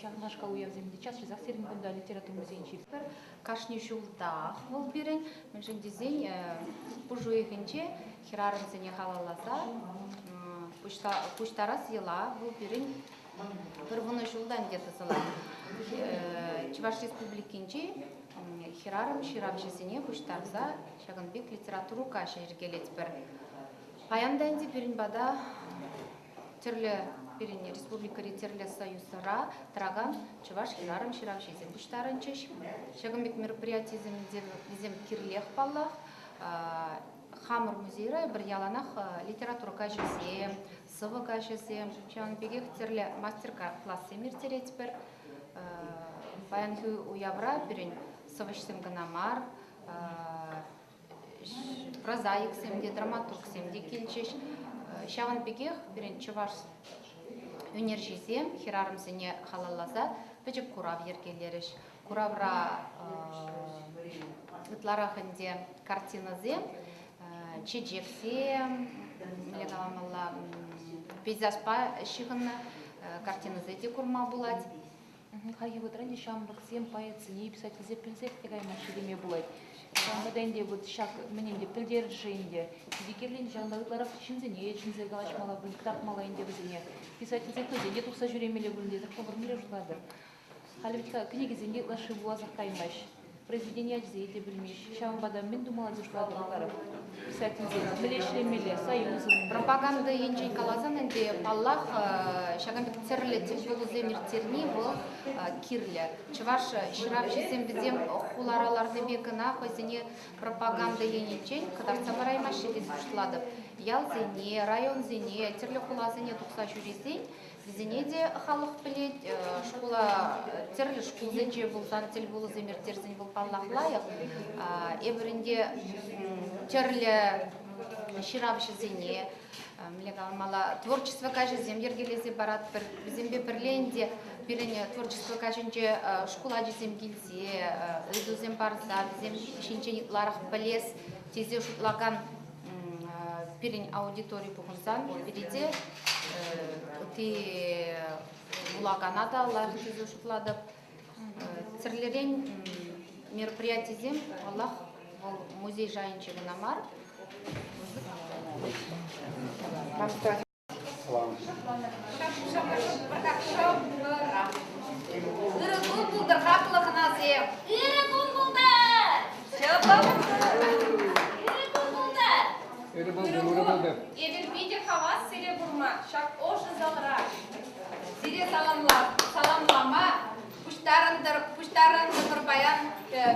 Ҫакнашкал уявсем те час-часах сирӗн кунта литература музейӗнче. Кашни ҫултах вӑл пирӗн, мӗншӗн тесен пуш уйӑхӗнче хӗрарӑмсене халалласа пуҫтарас йӑла вӑл пирӗн пӗр вунӑ ҫултан те тӑсӑлать. Чӑваш Республикинчи хӗрарӑм ҫыравҫӑсене пуҫтарса ҫакӑн пек литература каҫӗ йӗркелетпӗр. Паян та ӗнтӗ пирӗн пата тӗрлӗ пирӗн республикӑри тӗрлӗ союзра тӑракан чӑваш хӗрарӑм ҫыравҫисем пуҫтарӑнчӗҫ. Ҫакӑн пек мероприятисем вӗсем кирлех паллах. Хамӑр музейра эпир яланах литература каҫӗсем, сӑвӑ каҫӗсем, ҫавӑн пекех тӗрлӗ мастер-классем ирттеретпӗр. Паянхи уявра пирӗн сӑвӑҫсем кӑна мар, прозаиксем те, драматургсем те килчӗҫ. Ҫавӑн пекех пирӗн чӑваш ӳнерҫисем хӗрарӑмсене халалласа пӗчӗк курав йӗркелерӗҫ. Куравра ытларах ӗнтӗ картинӑсем, чечексем, мӗнле каламалла, пейзажпа ҫыхӑннӑ картинӑсем те курма пулать. Хальхи вӑхӑтра ӗнтӗ ҫамрӑксем поэтсене, писательсене пӗлсех те каймаҫҫӗ теме пулать. Ҫавӑнпа та ӗнтӗ вот ҫак мӗн ӗнтӗ пӗлтерӗшӗ ӗнтӗ питӗ кирлӗ ӗнтӗ ҫавӑнпа ытларах ҫынсене чӗнсе калаҫмалла пуль, кӑтартмалла ӗнтӗ вӗсене. Писательсен хӑйсен те тухса ҫӳремелле пуль тесе хӑвӑр мӗнле шутлатӑр? Халӗ вӗт-ха кӗнекесем те ытлашши вуласах каймасть. Произведени ачисене те пӗлмест. Ҫавӑнпа та мӗн тумалла тесе шутлатӑр ытларах? Писательсен мӗнле ӗҫлемелле? Союзӑн. Пропаганда енчен каласан ӗнтӗ, паллах, ҫакӑн пек тӗрлӗ тӗлпулусем ирттерни вӑл кирлӗ. Чӑваш ҫыравҫисем вӗсем хулара ларнипе кӑна хӑйсене пропаганда енӗнчен кӑтартса параймаҫҫӗ тесе шутлатӑп. Ялсене, районсене, тӗрлӗ хуласене тухса ҫӳресен Вӗсене те халӑх пӗлет. Шкула тӗрлӗ шкулсенче пулсан тӗлпулусем ирттерсен вӑл паллах лайӑх. Эпир ӗнтӗ тӗрлӗ ҫыравҫӑсене, мӗнле каламалла, творчество каҫӗсем йӗркелесе паратпӑр. Вӗсемпе пӗрле ӗнтӗ пирӗн творчество каҫӗнче шкул ачисем килсе ыйтусем парса вӗсем ҫинчен ытларах пӗлес тесе шутлакан пирӗн аудитори пухӑнсан пире те ытти вулакана та лайӑх тесе шутлатӑп. Тӗрлӗрен мероприятисем, паллах, вӑл музей шайӗнче кӑна мар. Ырӑ кун пултӑр, хаклӑ хӑнасем! Ырӑ кун пултӑр! Ырӑ кун пултӑр! Ырӑ пултӑр, ырӑ пултӑр. Эпир питӗ хавас сире курма ҫак ӑшӑ залра. Сире саламлама пуҫтарӑнтӑр, пуҫтарӑнтӑмӑр паян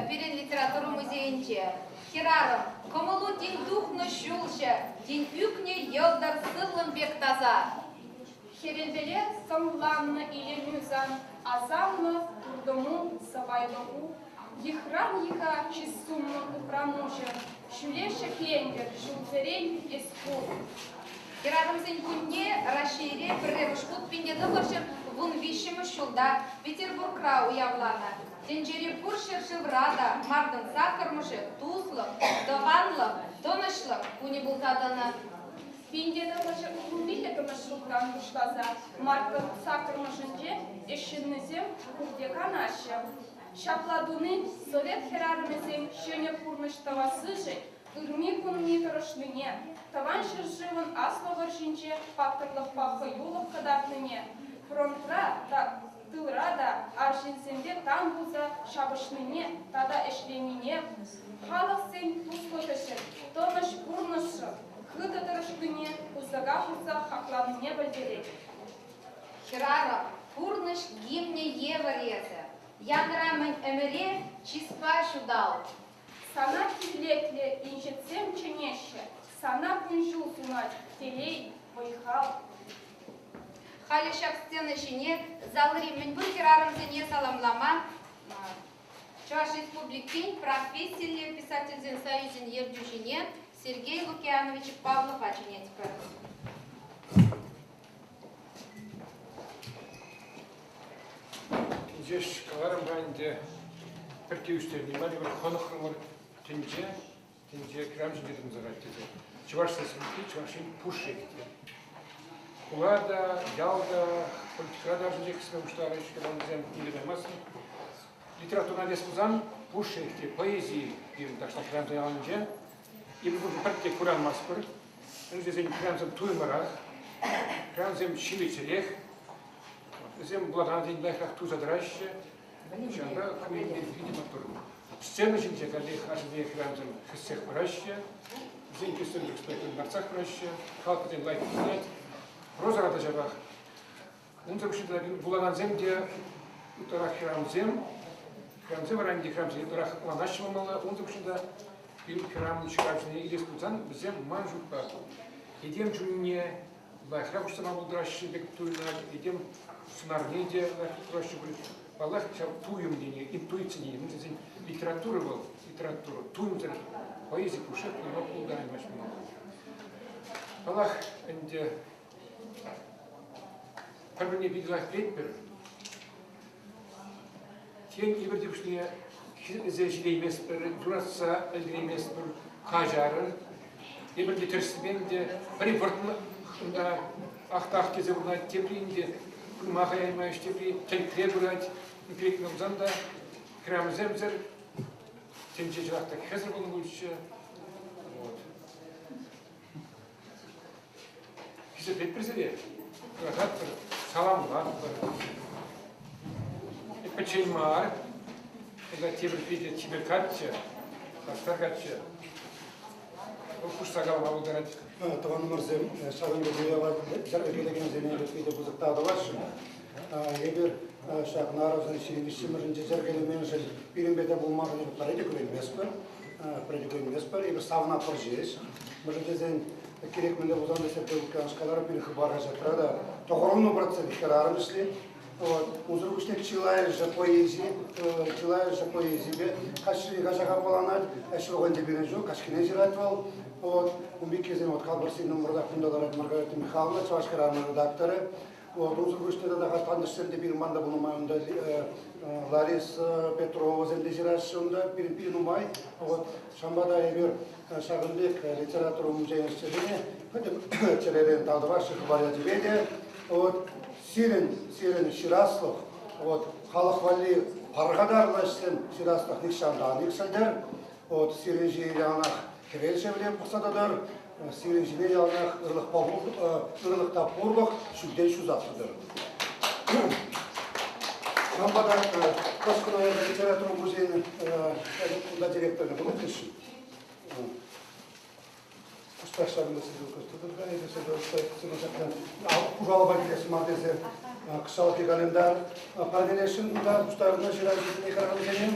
пирӗн литература музейӗнче. Хӗрарӑм, кӑмӑлу тин тухнӑ ҫулҫӑ, тин ӳкнӗ йӑлтӑр сывлӑм пек таса. Хӗвелпеле сӑнланнӑ илемӳ сан, асамлӑ туртӑму, сӑпайлӑху. Йӑхран йӑха чыс-сумлӑ упрануҫӑ, ҫӳле ҫӗклентӗр ҫулсерен эс пур. Хӗрарӑмсен кунне Раҫҫейре пӗрремӗш хут 1913 ҫулта Петербургра уявланӑ. Тӗнчери пур ҫӗршывра та мартӑн саккӑрмӑшӗ туслӑх, тӑванлӑх, тӑнӑҫлӑх кунӗ пулса тӑнӑ. 1915 ҫултан пуҫласа мартӑн саккӑрмӑшӗнче ӗҫ ҫыннисем пурте канаҫҫӗ. Ҫапла туни совет хӗрарӑмӗсем ҫӗнӗ пурнӑҫ тӑвассишӗн ырми-кунми тӑрӑшнине, Тӑван ҫӗршывӑн Аслӑ вӑрҫинче паттӑрлӑхпа хӑюлӑх кӑтартнине, фронтра та, тылра та арҫынсемпе тан пулса ҫапӑҫнине тата ӗҫленине, халӑхсен туслӑхӗшӗн, тӑнӑҫ пурнӑҫшӑн хытӑ тӑрӑшнине пысӑка хурса хакланине пӗлтерет. Хӗрарӑм, пурнӑҫ гимнӗ евӗр эсӗ. Янра мӗн ӗмӗре чыспа ҫутал. Сана тивлетлӗ инҫетсем чӗнеҫҫӗ, сана кун-ҫул сунать телей, вӑй-хал. Халӗ ҫак сцена ҫине залри мӗнпур хӗрарӑмсене саламлама Чӑваш Республикин профессиллӗ писательсен союзӗн ертӳҫине Сергей Лукианович Павлова чӗнетпӗр. Ҫеҫ каларӑм-ха ӗнтӗ, пӗртте ӳстерни мар, эпир хӑнӑхрӑмӑр тӗнче, тӗнче крам ҫинче тӑнса тӑрать тесе. Чӑваш Республики Чӑваш Ен пушшех те. Хула та, ял та, политикӑра та арҫынсем хӗсме пуҫларӗҫ, хӗрарӑмсем нимпе каймастӑн. Литературӑна илес пулсан, пушшех те поэзи пирӗн таҫта хӗрарӑмсен аллинче. Эпир куншӑн пӗртте кураймастпӑр. Мӗншӗн тесен хӗрарӑмсем туйӑмрах, хӗрарӑмсем ҫивӗчрех. Вӗсем вулакансен лайӑхрах туйса тӑраҫҫӗ. Ҫавӑнпа ку енпе питӗ маттур. Сцена ҫинче каллех арҫынсемпе хӗрарӑмсем хӗссех пыраҫҫӗ. Вӗсен тӳсӗмлӗх лартсах пыраҫҫӗ. Халӑх вӗсен лайӑх йышӑнать. Прозӑра та ҫапах. Унсӑр пуҫне вулакансем те ытларах хӗрарӑмсем. Хӗрарӑмсем вара ӗнтӗ хӗрарӑмсене ытларах ӑнланаҫҫӗ пулмалла. Унсӑр пуҫне та пирӗн хӗрарӑм ҫыравҫӑсене илес пулсан, вӗсем ман шутпа этем чунне лайӑхрах уҫса пама пултараҫҫӗ пек туйӑнать, этем сӑнарне те лайӑх тӑваҫҫӗ пуль. Паллах, ҫав туйӑм тени, интуици тени, мӗн тесен литература вӑл, литература, туйӑмсӑр поэзи пушшех пулма пултараймасть пулмалла. Паллах, ӗнтӗ пӗр-пӗрне питӗ лайӑх пӗлетпӗр. Тен, эпир те пуҫне хисеплесе ҫитейместпӗр, юратса ӗлкӗрейместпӗр, каҫарӑр. Эпир те тӗрӗссипе ӗнтӗ пӗри вӑрттӑн унта ах-тах тесе пурӑнать, тепри ӗнтӗ пыма хӑяймасть, тепри тӗлӗкре пырать. Ӳклекнӗ пулсан та хӗрарӑмсемсӗр тӗнче чӑнах та хӗсӗр пулнӑ пулӗччӗ. Вот. Хисеплетпӗр сире, юрататпӑр, саламлатпӑр. Пӗччен мар, кунта тепӗр питӗ чипер каччӑ, хастар каччӑ. Вӑл хушса калама пултарать. Тӑванӑмӑрсем, ҫакӑн пек уява йӗркелекенсене питӗ пысӑк тав тӑвасшӑн. Эпир ҫак Нарӑсӑн 23-мӗшӗнче йӗркелеменшӗн пирӗнпе те пулманшӑн эпир пӗрре те кӳренместпӗр. Пӗрре те кӳренместпӗр. Эпир савӑнатпӑр ҫеҫ. Мӗншӗн тесен кирек мӗнле пулсан та Сергей Лукьянович каларӗ, пирӗн Хыпар хаҫатра та 90% хӗрарӑм ӗҫлет. Вот. Унсӑр пуҫне чылайӑшӗ поэзи, чылайӑшӗ поэзипе каҫхине каҫах аппаланать. Ӗҫ вӑхӑтӗнче пирӗн ҫук, каҫхине ҫырать вӑл. Вот. Ун пеккисем вот калпӑрсен номерта кунта ларать Маргарита Михайловна, Чӑваш хӗрарӑмӗн редакторӗ. Вот. Унсӑр пуҫне тата тантӑшсем те пирӗн ман та пулнӑ май унта Лариса Петровасем те ҫыраҫҫӗ унта, пирӗн питӗ нумай. Вот. Ҫавӑнпа та эпир ҫакӑн пек литература умӗнче ӗҫченсене пӗтӗм чӗререн тав тӑваҫҫӗ хыпар ячӗпе те. Вот. Сирӗн, сирӗн ҫыраслӑх, вот, халӑх валли пархатарлӑ ӗҫсем ҫыраслӑх нихҫан та ан иксӗлтӗр. Вот, сирӗн ҫине яланах хӗвел шевле пӑхса тӑтӑр, сирӗн ҫине яланах ырлӑхпа ырлӑх та пурлӑх ҫӳлтен ҫуса тӑтӑр. Ҫавӑнпа та Кӑшкӑр литература музейӗн кунта директорӗ пулӑттӑр-ши? Кӑштах ҫакӑнта сидел тытӑр-ха, эпӗ хушалӑпа килес мар тесе кӑҫалхи календарь парнелесшӗн кунта пуҫтарӑннӑ ҫыравҫӑсене, хӗрарӑмсене.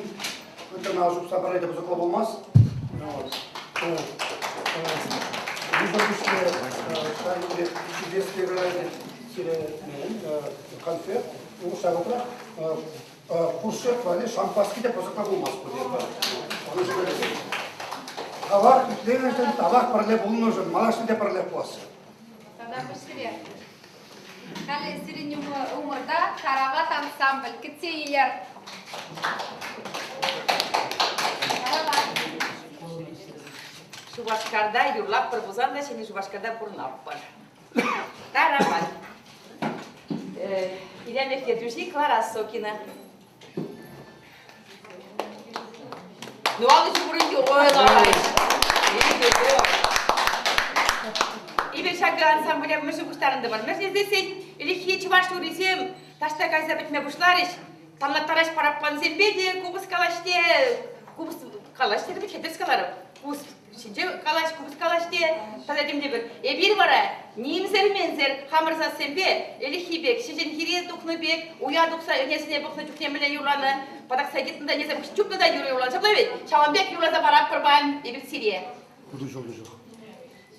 Ытти жупса пӗрре те пысӑклӑ пулмасть. Унсӑр пуҫне ҫакӑн пек чудесный сире конфет, ну, ҫав вӑхӑтрах Хуршет валли шампански те пысӑкла пулмасть пуль. Тавах итленӗшӗн, тавах пӗрле пулнӑшӑн, малашне те пӗрле пуласчӗ. Тата пуҫсире. Халӗ сирӗн умӑрта Тарават ансамбль. Кӗтсе илер. Тарават. Шупашкарта юрлатпӑр пулсан та Ҫӗнӗ Шупашкарта пурӑнатпӑр. Тарават. Илемлӗх ертӳҫи Клара Сокина. Ну, алӑ ҫупӑрӑнчӗ, ой, ларать. Эпир ҫакӑ ансамбле мӗншӗн пуҫтарӑнтӑмӑр? Мӗншӗн тесен ӗлӗкхи чӑваш юррисем таҫта кайса пӗтме пуҫларӗҫ. Танлаттараҫ параппансемпе те купӑс калаҫ те, купӑс калаҫ те, тӗрӗс каларӑм. Купӑс ҫинче калаҫ, купӑс калаҫ те, тата тем те пӗр. Эпир вара нимсӗр-мӗнсӗр хамӑр сассемпе ӗлӗкхи пек, ҫеҫенхире тухнӑ пек, уя тухса ӗнесене пӑхнӑ чухне мӗнле юрланӑ, патакса йӑтнӑ та ӗнесем чупнӑ та юрӑ юрланӑ. Ҫапла вӗт? Ҫавӑн пек юрласа паратпӑр паян эпир сире. Утӑ ҫулнӑ чух.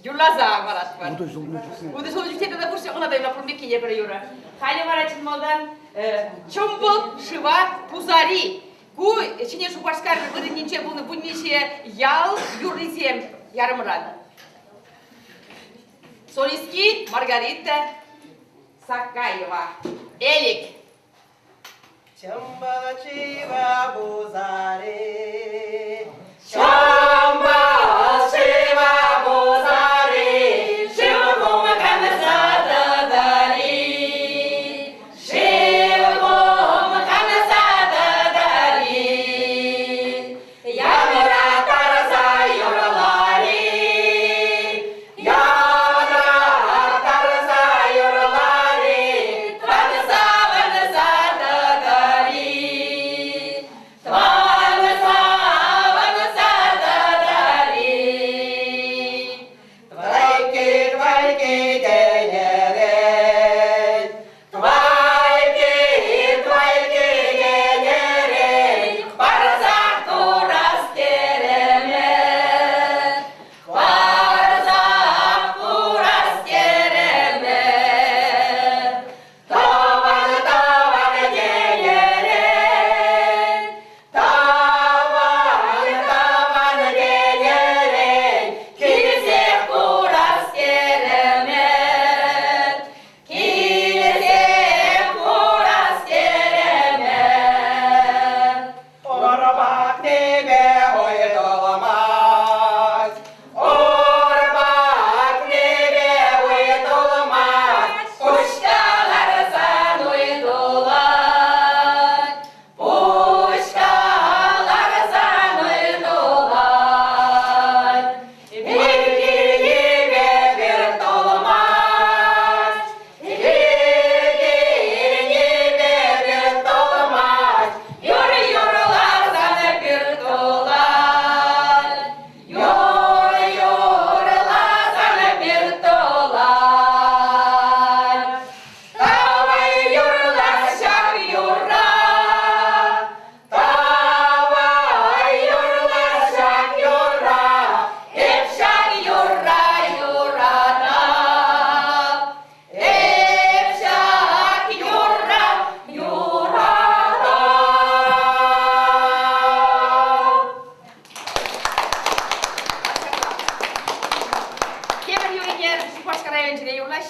Юрласа паратпӑр. Утӑ ҫулнӑ чухне. Утӑ ҫулнӑ чухне тата пур ӑна та юрлатпӑр пеккине пӗр юрӑ. Халӗ вара чӑн малтан Чӑмпӑл шыва пусари Ку Ҫӗнӗ Шупашкар вырӑнӗнче пулнӑ вунмиҫе ял юррисем ярӑмран. Солистки Маргарита Сакаева. Элик. Чӑмпа-чива пусари. Чӑмпа-чива пусари, шыв хумӗ канса тӑтӑр.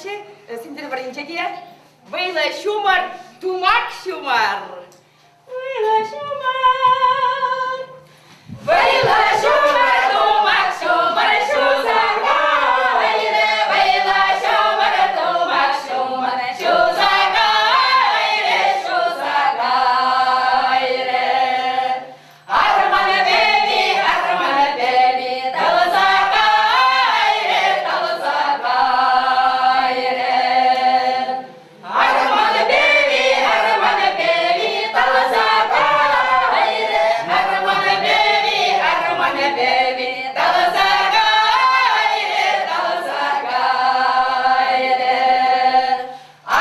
юрлаҫҫӗ Сӗнтӗрвӑрринче те. Вӑйлӑ ҫумӑр, тумак ҫумӑр. Вӑйлӑ ҫумӑр, вӑйлӑ ҫумӑр, тумак ҫумӑр ҫуса кайрӗ. Вӑйлӑ ҫумӑр, тумак ҫумӑр ҫуса кайрӗ, ҫуса кайрӗ. Арман пӗви, арман пӗви, тӑлса кайрӗ, тӑлса кайрӗ. Арман пӗви, арман пӗви, тӑлса кайрӗ. Арман пӗви, арман пӗви, тӑлса кайрӗ, тӑлса кайрӗ.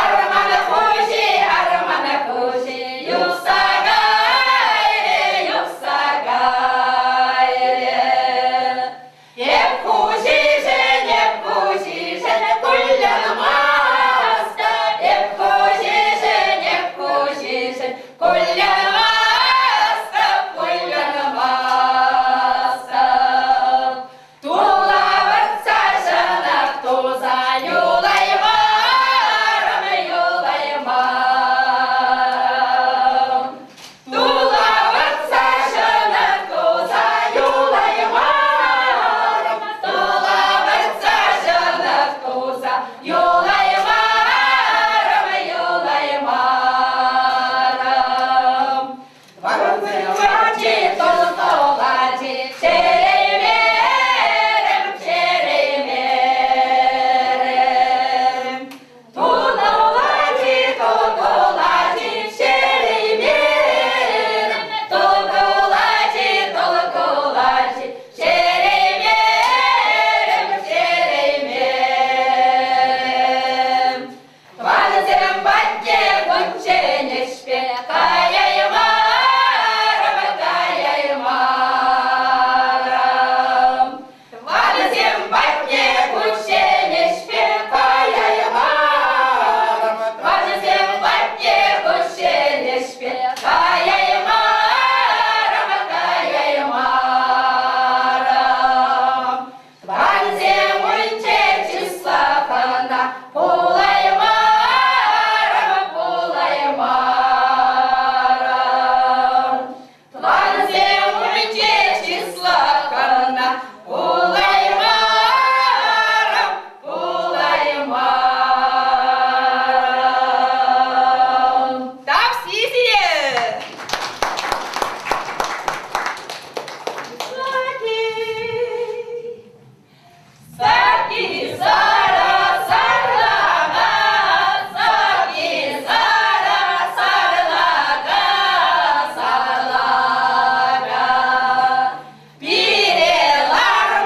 Арман хуҫи, арман хуҫи, юхса кайрӗ, юхса кайрӗ. Эп хуҫишӗн, эп хуҫишӗн кулянмастӑп, эп хуҫишӗн, эп хуҫишӗн кулянмастӑп, кулянмастӑп. Тула выртса ҫӑнӑх туса юлаймарӑм, юлаймарӑм. Тула выртса ҫӑнӑх туса юлаймарӑм, тула выртса ҫӑнӑх туса юлаймарӑм, юлаймарӑм. Вӑрҫӑ тӑлтӑлачи череймерӗм, череймерӗм. Тутӑлачи, тутӑлачи, череймерӗм. Тутӑлачи, тутӑлачи, череймерӗм, череймерӗм. Тӑвансем патне кучченеҫпе каяймарӑм, каяймарӑм. Тӑвансем патне кучченеҫпе каяймарӑм, тӑвансем патне кучченеҫпе каяймарӑм, каяймарӑм. Тӑвансем умӗнче чыслакана пулаймарӑм, пулаймарӑм. Тӑвансем умӗнче чыслакана пулаймарӑм, пулаймарӑм. Тав сире! Саки, сара, сарлака, саки, сара, сарлака, сарлака. Пире ларма.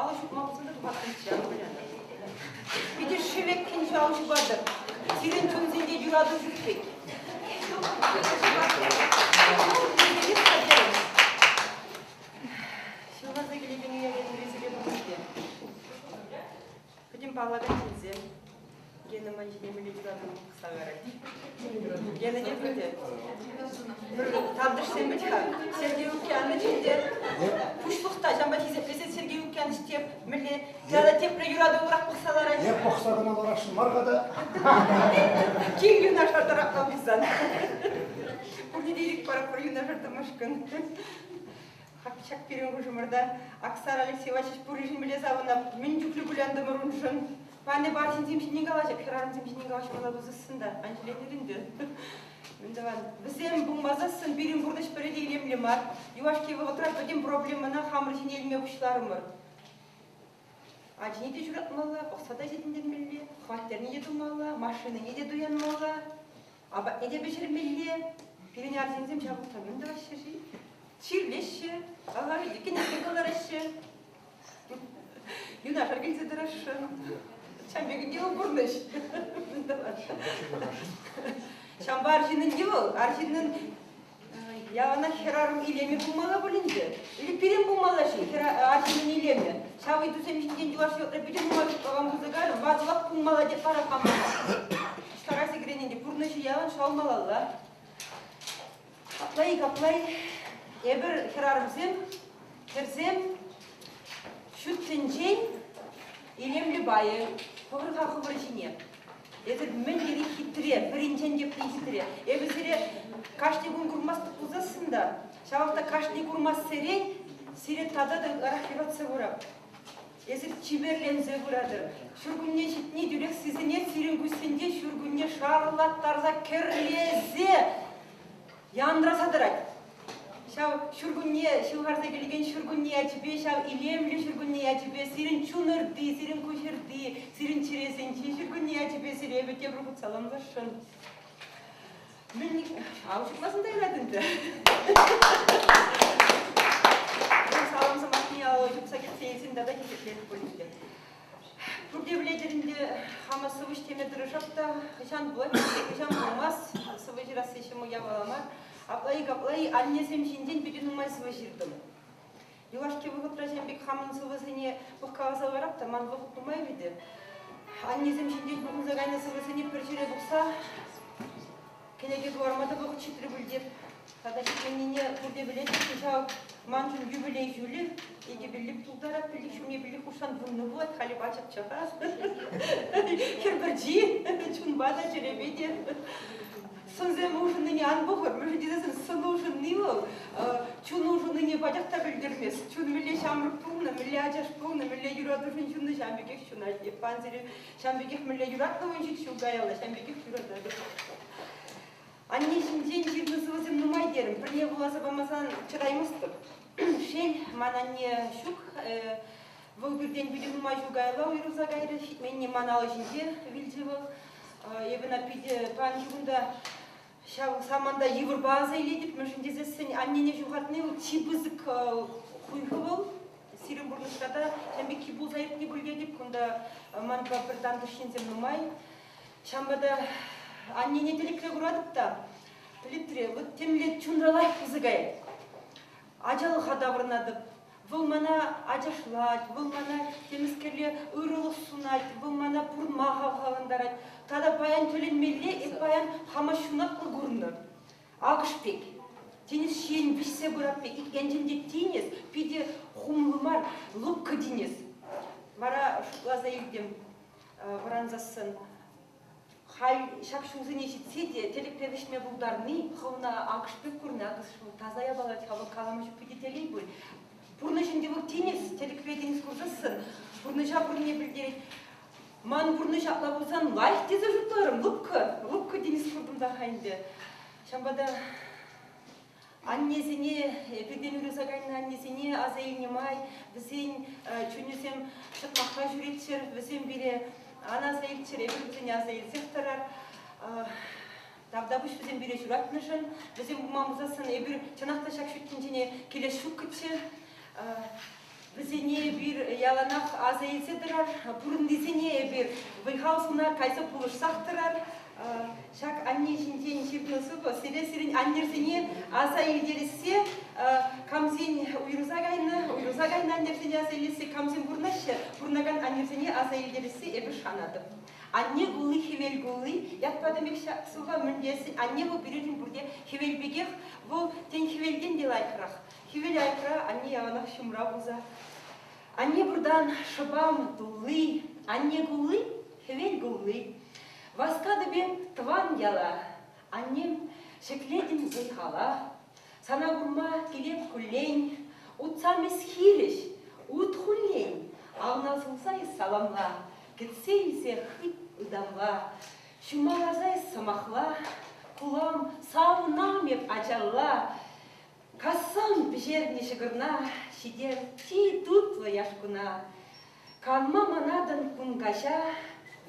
Алӑ ҫупма пулсан та тухаттӑмччӗ, ан кулянӑр. Питӗ шӗвеккӗн ал ҫупатӑр. Сирӗн чунсенче юрату ҫук пек. Ҫывхарса килекен уяв ятне сире пурне те. Пӗтӗм паллакан ҫынсем Гена ман ҫине мӗнле юрату пӑхса ларать. Гена не пӗтӗ. Пӗр тантӑшсем вӗт-ха. Сергей Лукьянович ӗнтӗ пуҫлӑх та ҫавӑнпа хисеплесе Сергей Лукьянович те мӗнле тата тепре юратулӑрах пӑхса ларать. Е пӑхса кӑна ларасшӑн мар-ха та. Кил юнашар тӑратма пулсан. Пурне те ирӗк паратпӑр юнашар тӑмашкӑн. Ҫак пирӗн хушӑмӑрта Аксар Алексей Васильевич пурришӗн мӗнле савӑнап, мӗн чухлӗ кулянтӑмӑр уншӑн. Пане бар ҫынсем ҫинчен калаҫап, хӗрарӑмсем ҫинчен калаҫмалла пулсассӑн та, ан ҫиленӗр ӗнтӗ. Мӗн тӑван, вӗсем пулмасассӑн пирӗн пурнӑҫ пӗрре те илемлӗ мар. Юлашки вӑхӑтра пӗтӗм проблемӑна хамӑр ҫине илме пуҫларӑмӑр. Ачине те ҫуратмалла, пӑхса та ҫитӗнтермелле, хваттерне те тумалла, машинине те туянмалла. Апатне те пӗҫермелле. Пирӗн арҫынсем ҫав вӑхӑтра мӗн тӑваҫҫӗ-ши? Чирлеҫҫӗ, кӗнеке кӑлараҫҫӗ. Юнашар килсе тӑрасшӑн. Ҫавӑн пек ӗнтӗ вӑл пурнӑҫ. Ҫавӑнпа арҫыннӑн те вӑл, арҫыннӑн Яланах хӗрарӑм илемӗ пулмалла пуль ӗнтӗ. Или пирӗн пулмалла-ши арҫыннӑн илемӗ? Ҫав ыйтусем ҫинчен юлашки вӑхӑтра питӗ нумай шутлакан пулса кайрӑм. Ватӑлах пулмалла теп вара хамӑр. Пуҫтарас икрен ӗнтӗ пурнӑҫӗ ялан шал малалла. Апла-и, капла-и, эпир хӗрарӑмсем, хӗрсем ҫут тӗнчен илемлӗ пайӗ. Хӑвӑр-ха хӑвӑр ҫине. Эсир мӗн тери хитре, пӗринчен тепри хитре. Эпӗ сире кашни кун курмастӑп пулсассӑн та, ҫавах та кашни курмассерен сире тата та ытларах юратса пырап. Эсир чиперленсе пыратӑр. Ҫуркунне ҫитни тӳрех сисӗнет сирӗн куҫсенче ҫуркунне шарлаттарса кӗрлесе янраса тӑрать. Ҫав ҫуркунне, ҫывхарса килекен ҫуркунне ячӗпе, ҫав илемлӗ ҫуркунне ячӗпе, сирӗн чунӑрти, сирӗн куҫӑрти, сирӗн чӗресенчи ҫуркунне ячӗпе сире эпӗ тепӗр хут саламласшӑн. Мӗн, ал ҫупмасан та юрать ӗнтӗ. Салам сӑмахне алӑ ҫупса кӗтсе илсен тата хисеплех пуль ӗнтӗ. Пурте пӗлетӗр ӗнтӗ, хама сӑвӑҫ теме тӑрӑшап та, хӑҫан пулать, хӑҫан пулмасть, сӑвӑ ҫырасси ҫӑмӑл япала мар. Апла-и, капла-и, аннесем ҫинчен питӗ нумай сӑвӑ ҫыртӑм. Юлашки вӑхӑтра ҫавӑн пек хамӑн сӑвӑсене пӑхкаласа ларап та, ман вӑхӑт нумай вӗтӗ. Аннесем ҫинчен пухӑнса кайнӑ сӑвӑсене пӗр ҫӗре пухса кӗнеке кӑларма та вӑхӑт ҫитрӗ пуль теп. Тата ҫитменнине пурте пӗлетӗр, ҫав маншӑн юбилей ҫулӗ, икӗ пиллӗк тултарать, пиллӗк ҫумне пиллӗк хушсан вуннӑ пулать, халӗ пачӑрччӗ-ха. Хӗр пӗрчи чунпа та, чӗрепе те. Сӑнсем улшӑннине ан пӑхӑр, мӗншӗн тесен сӑн улшӑнни вӑл чун улшӑннине пачах та пӗлтермест. Чун мӗнле ҫамрӑк пулнӑ, мӗнле ачаш пулнӑ, мӗнле юратушӑн ҫуннӑ, ҫавӑн пекех ҫунать. Эп пан сире ҫавӑн пекех мӗнле юратнӑ ун ҫич ҫул каялла, ҫавӑн пекех юрататӑп. Анне ҫинчен ҫырнӑ сӑвӑсем нумай терӗм, пӗрне вуласа памасан чӑтаймастӑп. Шел, ман анне ҫук. Вӑл пиртен питӗ нумай ҫул каялла уйрӑлса кайрӗ, ҫитменни ман алӑ ҫинче вилчӗ вӑл. Эпӗ ӑна питӗ паянхи кун та ҫав саманта йывӑрпа аса илетӗп, мӗншӗн тесессӗн аннене ҫухатни вӑл чи пысӑк хуйхӑ вӑл. Сирӗн пурнӑҫра та ҫавӑн пекки пулса иртнӗ пуль тетӗп. Кунта манпа пӗр тантӑш ҫынсем нумай. Ҫавӑнпа та аннене тӗлӗкре куратӑп та, пӗлетре, вот темле чунра лайӑх пулса каять. Ачалӑха таврӑнатӑп. Вӑл мана ачашлать, вӑл мана темӗскерле ырӑлӑх сунать, вӑл мана пурӑнма хавхалантарать. Тата паян тӗлӗнмелле, эп паян хама ҫунатлӑ курнӑ. Акӑш пек. Тинӗс ҫийӗн вӗҫсе пырать пек. Ик енчен те тинӗс, питӗ хумлӑ мар, лӑпкӑ тинӗс. Вара шутласа илтӗм. Вӑрансассӑн халь ҫак ҫулсене ҫитсе те тӗлӗкре вӗҫме пултарни хӑвна акӑш пек курни, акӑш вӑл таса япала-ха, вӑл калама ҫук питӗ телей пуль. Пурнӑҫ ӗнтӗ вӑл тинӗс, тӗлӗкре тинӗс курсассӑн пурнӑҫа пурне пӗлтерет. Ман пурнӑҫ апла пулсан лайӑх тесе шутларӑм, лӑпкӑ, лӑпкӑ тинӗс куртӑм та-ха ӗнтӗ. Ҫавӑнпа та Аннесене, пиртен уйрӑлса кайнӑ аннесене аса илнӗ май вӗсен чунӗсем ҫӑтмахра ҫӳреччӗр, вӗсем пире ан аса илччӗр, эпир вӗсене аса илсех тӑрар. Тавтапуҫ вӗсем пире ҫуратнӑшӑн. Вӗсем пулман пулсассӑн эпир чӑнах та ҫак ҫут тӗнчене килес ҫуккӑччӗ. Вӗсене эпир яланах аса илсе тӑрар, пурӑннисене эпир вӑй-хал суна кайса пулӑшсах тӑрар. Ҫак анне ҫинчен ҫырнӑ сӑвӑ сире сирӗн аннӗрсене аса илтерессе, камсен уйрӑлса кайнӑ, уйрӑлса кайнӑ аннӗрсене аса илессе, камсем пурӑнаҫҫӗ, пурӑнакан аннӗрсене аса илтерессе эпӗ шанатӑп. Анне кулли, хӗвел кулли ят патӑм ҫак сӑвва мӗн тесен, анне вӑл пирӗншӗн пурте хӗвел пекех, вӑл тен хӗвелтен те лайӑхрах. Хӗвел аякра, анне яланах ҫумра пулса. Анне пуртан шӑпам тулли, анне кулли, хӗвел кулли. Васкатӑп эп тӑван яла, аннем ҫӗклетӗн вӑй-хала. Сана курма килеп куллен, утсам эс хирӗҫ, ут хуллен. Ална сулса эс саламла, кӗтсе илсе хыт ытамла. Ҫума ларса эс сӑмахла, кулам, савӑнам эп ачалла. Кассан пӗҫернӗ ҫӑкӑрна ҫитер чи тутлӑ яшкуна. Канма манатӑн кун каҫа,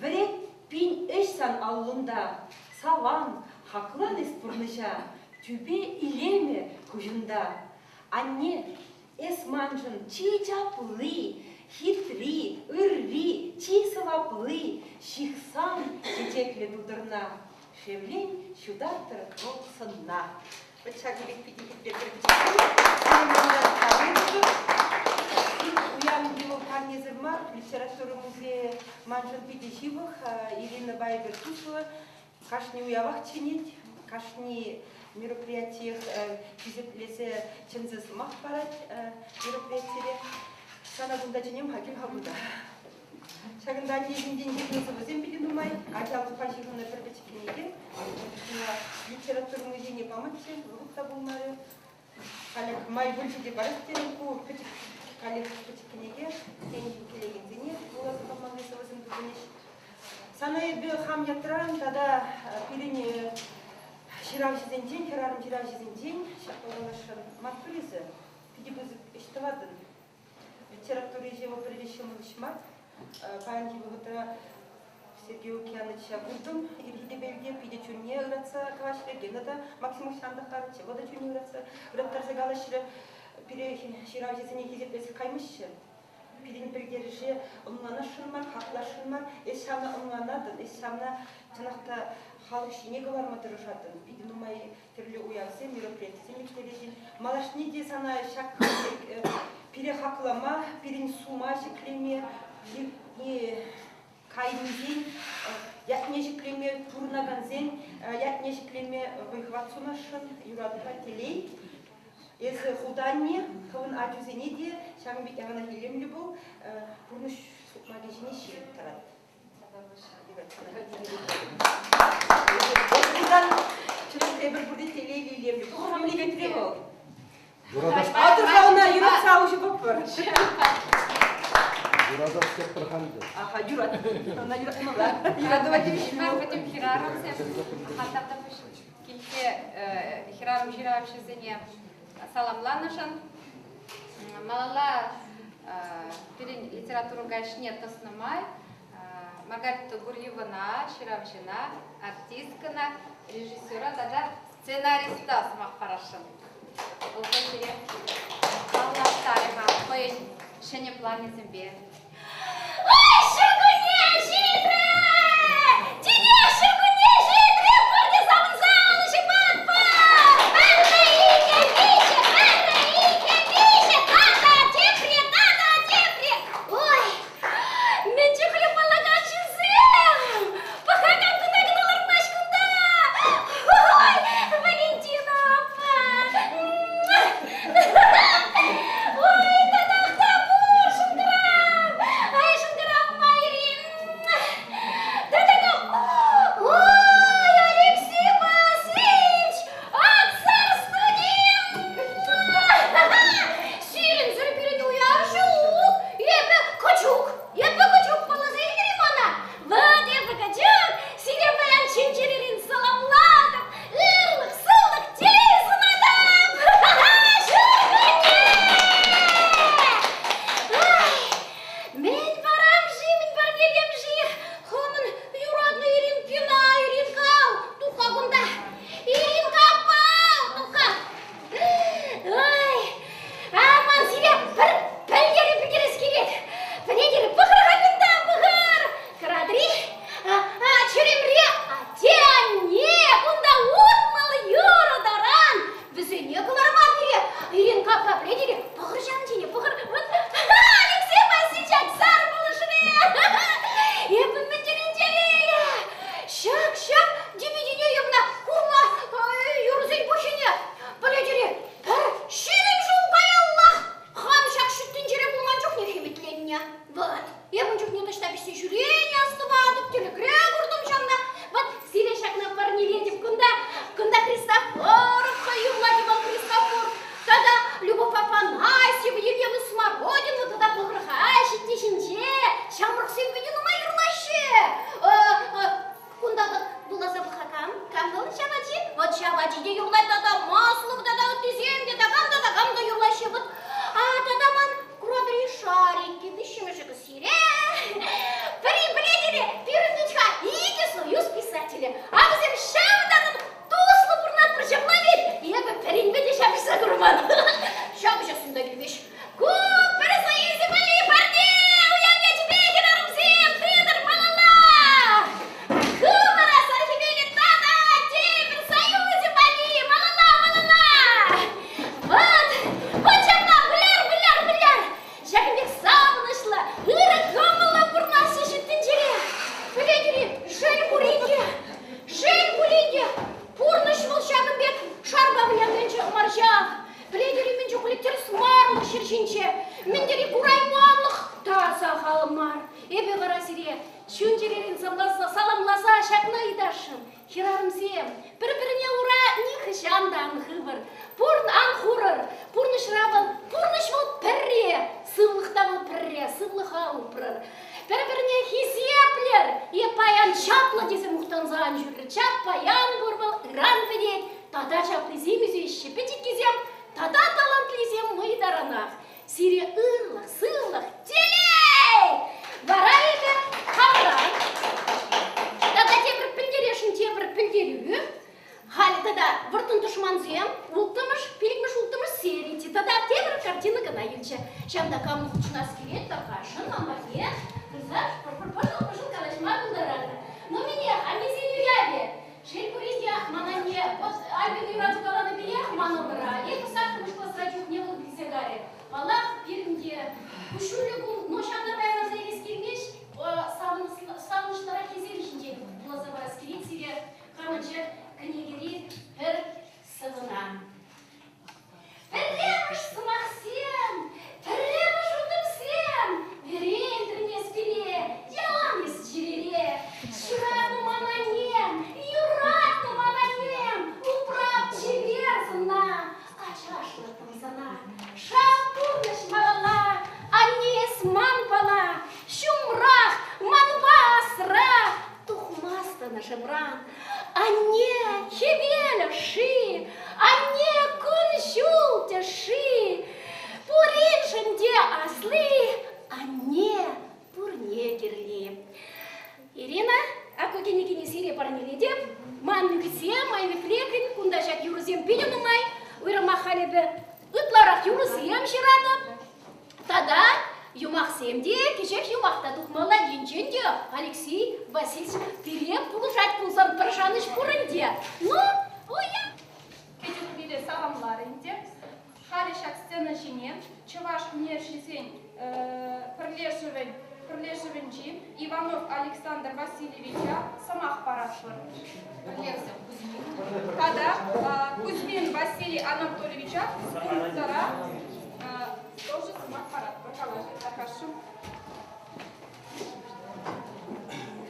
вӗрет пин ӗҫ сан аллунта. Салам, хаклан эс пурнӑҫа, тӳпе илемӗ куҫунта. Анне, эс маншӑн чи чапли, хитри, ырри, чи сӑвапли. Ҫыхсан чечеклӗ тутӑрна, шевлен ҫутаттӑр вӑл сӑнна. Вӑт ҫакӑн пек питӗ хитре Уяв вӑл парнесӗр мар, литература музейӗ маншӑн питӗ ҫывӑх. Ирина Байбер туслӑ. Кашни уявах чӗнет, кашни мероприятиех хисеплесе чӗнсе сӑмах парать мероприятире. Сана кунта чӗнем-ха, кил-ха кунта. Ҫакӑнта анне ҫинчен ҫырнӑ сӑвӑсем питӗ нумай. Ачалӑхпа ҫыхӑннӑ пӗр пӗчӗк кӗнеке. Литература музейне паманччӗ, вӑхӑт та пулмарӗ. Халӗ май пулчӗ те парас терӗм ку пӗчӗк каллех пӗчӗк кӗнеке. Тен, килекенсене вуласа памалли сӑвӑсем тупӑнӗҫ. Сана эпӗ хам ятран тата пирӗн ҫыравҫӑсенчен, хӗрарӑм ҫыравҫӑсенчен ҫапла каласшӑн. Маттур эсӗ, питӗ пысӑк ӗҫ тӑватӑн. Литература ӗҫӗ вӑл пӗрре ҫӑмӑл ӗҫ мар. Паянхи вӑхӑтра Сергей Лукьяновича куртӑм ирхи тӗпелте, питӗ чунне ыратса калаҫрӗ. Гена та Максимов ҫантӑхтарчӗ, вӑл та чунне ыратса, ыраттарса калаҫрӗ. Пире ҫыравҫӑсене хисеплесех каймаҫҫӗ. Пирӗн пӗлтерӗше ӑнланасшӑн мар, хакласшӑн мар. Эс ҫавна ӑнланатӑн, эс ҫавна чӑнах та халӑх ҫине кӑларма тӑрӑшатӑн. Питӗ нумай тӗрлӗ уявсем, мероприятисем ирттереҫҫӗ. Малашне те сана ҫак пире хаклама, пирӗн сума ҫӗклеме, кайнисен ятне ҫӗклеме, пурӑнакансен ятне ҫӗклеме вӑй-хӑват сунасшӑн, юратупа телей. Эсӗ хутанне, хӑвӑн ачусене те ҫакӑн пек яланах илемлӗ пул, пурнӑҫ сукмакӗ ҫине ҫирӗп тӑрат. Эпир пурте телейлӗ илемлӗ. Тухӑр мӗнле вӑл? Атӑр-ха ӑна юратса уҫӑпӑпӑр. Юратас тетпӗр халь те. Аха, юрат. Ӑна юратмалла. Юратӑва тивӗҫлӗ. Пӗтӗм хӗрарӑмсем хастартапӑҫ килте хӗрарӑм ҫыравҫӑсене саламланӑшӑн малалла пирӗн литература каҫне тӑснӑ май Маргарита Гурьевӑна, ҫыравҫӑна, артисткӑна, режиссера тата сценариста сӑмах парасшӑн. Вӑл хӑй сире паллаштарӗ-ха хӑйӗн ҫӗнӗ планӗсемпе. Ой, ҫуркунне ҫитрӗ! Тинех ҫуркунне ҫитрӗ! Пурте савӑнса алӑ ҫупатпӑр! Пӗрре, иккӗ, виҫҫӗ, пӗрре, иккӗ, виҫҫӗ, тата тепре, тата тепре! Ой, Мӗн чухлӗ паллакан ҫынсем! Пӑхакан кӑна кӑна лартмасть кунта! Ой, Валентина аппа! Ой, татах та пур шӑнкӑрав! Ай, шӑнкӑрав! ун чухне таҫта вӗҫсе ҫӳренӗ астӑватӑп, тӗлӗкре куртӑм ҫавна. Вот сире ҫакна парнелетӗп. Кунта, кунта Христофоров хӑй юрлать, Иван Христофор. Тата Любовь Афанасьева, Елена Смородина тата пӑхӑр-ха ҫитти ҫинче ҫамрӑксем питӗ нумай юрлаҫҫӗ. Кунта вуласа пӑхакан кам вӑл ҫав ачи? Вот ҫав ачи те юрлать тата Маслов тата ыттисем те такам та такам та юрлаҫҫӗ. Вот а тата ман куратӑр-и шарики виҫҫӗмӗшӗ кӗсьере. Пӗри пӗлетӗр-и, пирӗн вӗт-ха икӗ союз писателӗ. А вӗсем ҫав таран туслӑ пурӑнатпӑр ҫапла вӗт. Эпӗ пӗринпе те ҫапӑҫса курман. Ҫапӑҫассӑм та килмест. Ку пӗр союзӗ валли парне! Уяв ячӗпе, хӗрарӑмсем, тытӑр малалла! Ку вара сар хӗвелӗ тата тепӗр союзӗ валли! Малалла, малалла! Вот, вот ҫапла выляр, выляр, выляр! Ҫакӑн пек савӑнӑҫлӑ, ырӑ кӑмӑллӑ пурӑнасчӗ ҫут тӗнчере! Пӗлетӗр-и, шел пулин те, шел пулин те, пурнӑҫ вӑл ҫакӑн пек шарпа вылянӑнче мар ҫав. Пӗлетӗр-и, мӗн чухлӗ тӗрӗсмарлӑх ҫӗр ҫинче, мӗн тери курайманлӑх та сахал мар. Эпӗ вара сире чун-чӗререн саламласа ҫакна ыйтасшӑн. Хӗрарӑмсем, пӗр-пӗрне ура нихӑҫан та ан хывӑр, пурн ан хурӑр. Пурнӑҫра вӑл, пурнӑҫ вӑл пӗрре, сывлӑх та вӑл пӗрре, сывлӑха упрӑр. Пӗр-пӗрне хисеплӗр. Е паян чаплӑ тесе мухтанса ан ҫӳрӗр. Чап паян пур вӑл, ыран пӗтет. Тата чаплисем ӳсеҫҫӗ, пӗчӗккисем тата талантлисем мӑй таранах. Сире ырлӑх, сывлӑх, телей! Вара эпӗ хамран тата тепӗр пӗлтерешӗн тепӗр пӗлтерӳ. Халӗ тата вӑрттӑн тӑшмансем улттӑмӗш, пилӗкмӗш, улттӑмӗш сери тата тепӗр картина кӑна юлчӗ. Ҫавна камӑн хутшӑнас килет, тархасшӑн ман патне пырса пӑшӑл-пӑшӑл калаҫма пултаратӑр. Ну, минех, аннесен уявӗ. Шел пулин те, ман анне вот Альбина юрату каланӑ пекех манӑлтӑра. Эпӗ саккӑрмӗш класра чухне вӑл вилсе кайрӗ. Паллах, пирӗн те куҫҫуллӗ кун, но ҫавна паян аса илес килмест. Савӑнӑҫлӑраххисем ҫинчен вуласа парас килет сире хамӑнчӑк кӗнекери пӗр сӑвӑна. Пӗрремӗш сӑмахсем, пӗрремӗш утӑмсем вӗрентрӗн эс пире, ялан эс чӗрере. Ҫуратнӑ ман аннем, юратнӑ ман аннем, управ чипер сӑнна, ачашлӑхтӑм сана. Шав пурнӑҫ малалла, анне эс манпала, ҫумрах, манпа асра, тухмастӑн ӑшӑмран. Анне, хӗвел ӑшши, анне, кун-ҫул тӗшши, пуриншӗн те асли, анне пурне кирли. Ирина, ку кӗнекене сире парнелетӗп. Ман ӳксем, айвӗплекӗн, кунта ҫак юрӑсем питӗ нумай. Уйрӑмах халь эпӗ ытларах юрӑсем ҫыратӑп. Тата юмахсем те, кӗҫех юмах та тухмалла енчен те Алексей Васильевич пире пулӑшать пулсан пӗр шанӑҫ пур ӗнтӗ. Ну, уя! Кӗтӳк пире саламларӗ ӗнтӗ. Халӗ ҫак сцена ҫине чӑваш ӳнерҫисен пӗрлешӗвӗн пӗрлешӗвӗнчи Иванов Александр Васильевича сӑмах паратпӑр. Тата Кузьмин Василий Анатольевича скульптора тоже сӑмах паратпӑр. Калаҫӑр, тархасшӑн.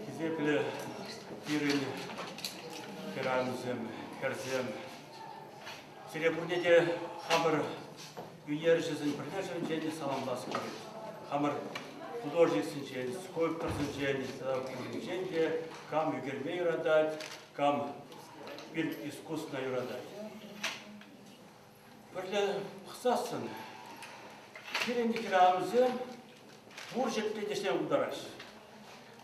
Хисеплӗ пирӗн хӗрарӑмсем, хӗрсем, сире пурне те хамӑр ӳнерҫӗсен пӗрлешӗвӗнчен саламлас килет. Хамӑр художниксенчен, скульпторсенчен тата пуринчен те кам ӳкерме юратать, кам пир искусствӑна юратать. Пӗрле пӑхсассӑн пирӗн хӗрарӑмсем пур ҫӗрте те ӗҫлеме пултараҫҫӗ.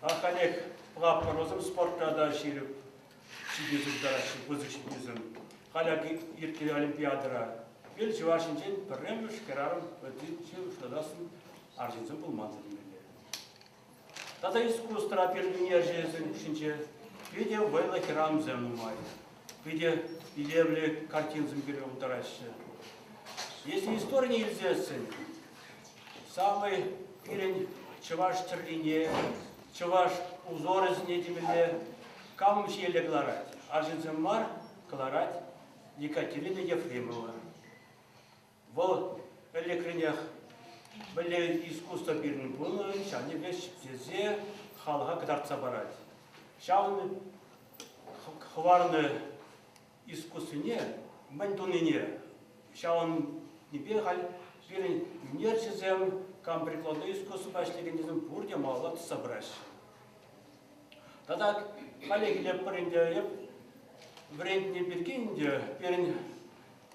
Ахалех пӑхатпӑр, вӗсем спортра та ҫирӗп ҫитӗнӳсем тӑраҫҫӗ, пысӑк ҫитӗнӳсем. Халь ак иртнӗ Олимпиадӑра пир чӑваш ҫинчен пӗрремӗш хӗрарӑм ытти уҫлатассӑн арҫынсем пулман темелле. Тата искусствӑра пирӗн ӳнерҫӗсен хушшинче питӗ вӑйлӑ хӗрарӑмсем нумай. Питӗ илемлӗ картинӑсем кӳме пултараҫҫӗ. Если историне илсессӗн, самый пирӗн чӑваш тӗррине, чӑваш узорӗсене темелле кам ҫиеле кӑларать? Арҫынсем мар, кӑларать Екатерина Ефремова. Вӑл ӗлӗкренех. Мӗнле искусство пирӗн пулнӑ, ҫавне пек ҫӗклесе халӑха кӑтартса парать. Ҫавӑн хӑварнӑ искусствине мӗн тунине ҫавӑннипе халь пирӗн ӳнерҫӗсем, кам прикладной искусствӑпа ӗҫлекенсем пурте малалла тӑсса пыраҫҫӗ. Тата халех илетпӗр ӗнтӗ, эп вӗрентнӗ пирки ӗнтӗ пирӗн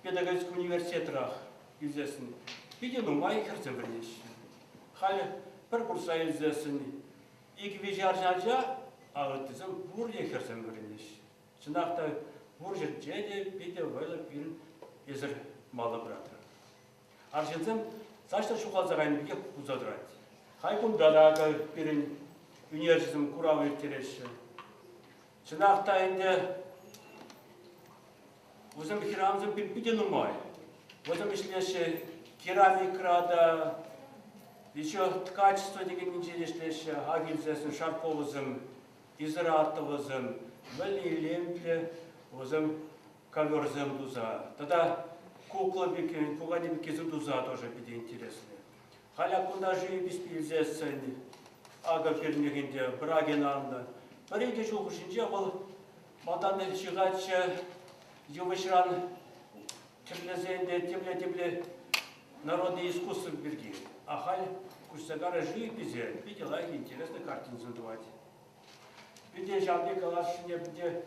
педагогический университетрах илсессӗн питӗ нумай хӗрсем вӗренеҫҫӗ. Халӗ пӗр курса илсессӗн икӗ-виҫӗ арҫын ача, а ыттисем пурте хӗрсем вӗренеҫҫӗ. Чӑнах та пур ҫӗрте те питӗ вӑйлӑ пирӗн эсӗр малта пыратӑр. Арҫынсем таҫта ҫухалса кайнӑ пекех пулса тӑрать. Хай кунта та акӑ пирӗн ӳнерҫӗсем курав ирттереҫҫӗ. Чӑнах та ӗнтӗ вӗсем хӗрарӑмсем питӗ нумай. Вӗсем ӗҫлеҫҫӗ керамикӑра та, еще ткачество текеннинче ӗҫлеҫҫӗ, ак илсессӗн Шарковӑсем, Изратовӑсем, мӗн илемлӗ вӗсем коверсем туса тата кукла пек, пукане пеккисем туса тоже питӗ интереслӗ. Халь кунта живопись илсессӗн акӑ пирӗн ӗнтӗ Брагин Анна. Пӗр-икӗ ҫул хушшинче вӑл малтан ҫыхатчӗ йывӑҫран тӗрлесе ӗнтӗ темле-темле народное искусство пирки. А халь куҫса карӗ живописе питӗ лайӑх интереслӗ картинӑсем тӑвать. Питӗ ҫав пек калаҫнине питӗ,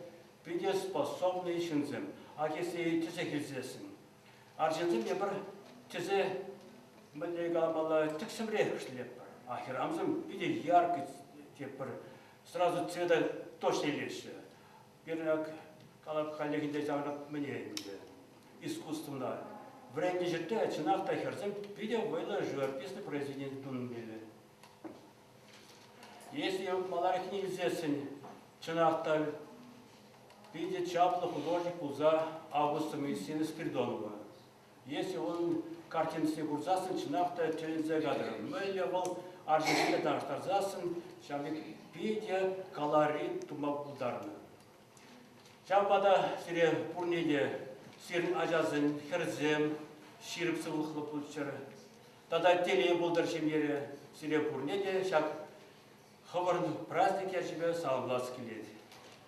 питӗ способный ҫынсем. Ачисене тӗсех илсессӗн. Арҫынсем те пӗр тӗсе мӗнле каламалла тӗксӗмрех ӗҫлетпӗр. А хӗрарӑмсем питӗ яркий тепӗр сразу цвета точно илеҫҫӗ. Пирӗн ак калап хальлӗхӗнче ҫавна мӗне ӗнтӗ искусствӑна вӗреннӗ ҫӗрте чӑнах та хӗрсем питӗ вӑйлӑ живописный произведени тунӑ Если маларахне илсессӗн, чӑнах та питӗ чаплӑ художник пулса Августа Моисеевна Спиридонова. Если он картинӑсене курсассӑн, чӑнах та тӗлӗнсе катӑр. Мӗнле вӑл арҫынсене танлаштарсассӑн, ҫав пек питӗ колорит тума пултарнӑ. Ҫавӑнпа та сире пурне те сирӗн ачасен, хӗрсем ҫирӗп сывлӑхлӑ пулччӑр. Тата телей пултӑр ҫемьере. Сире пурне те ҫак хӑвӑрӑн праздник ячӗпе саламлас килет.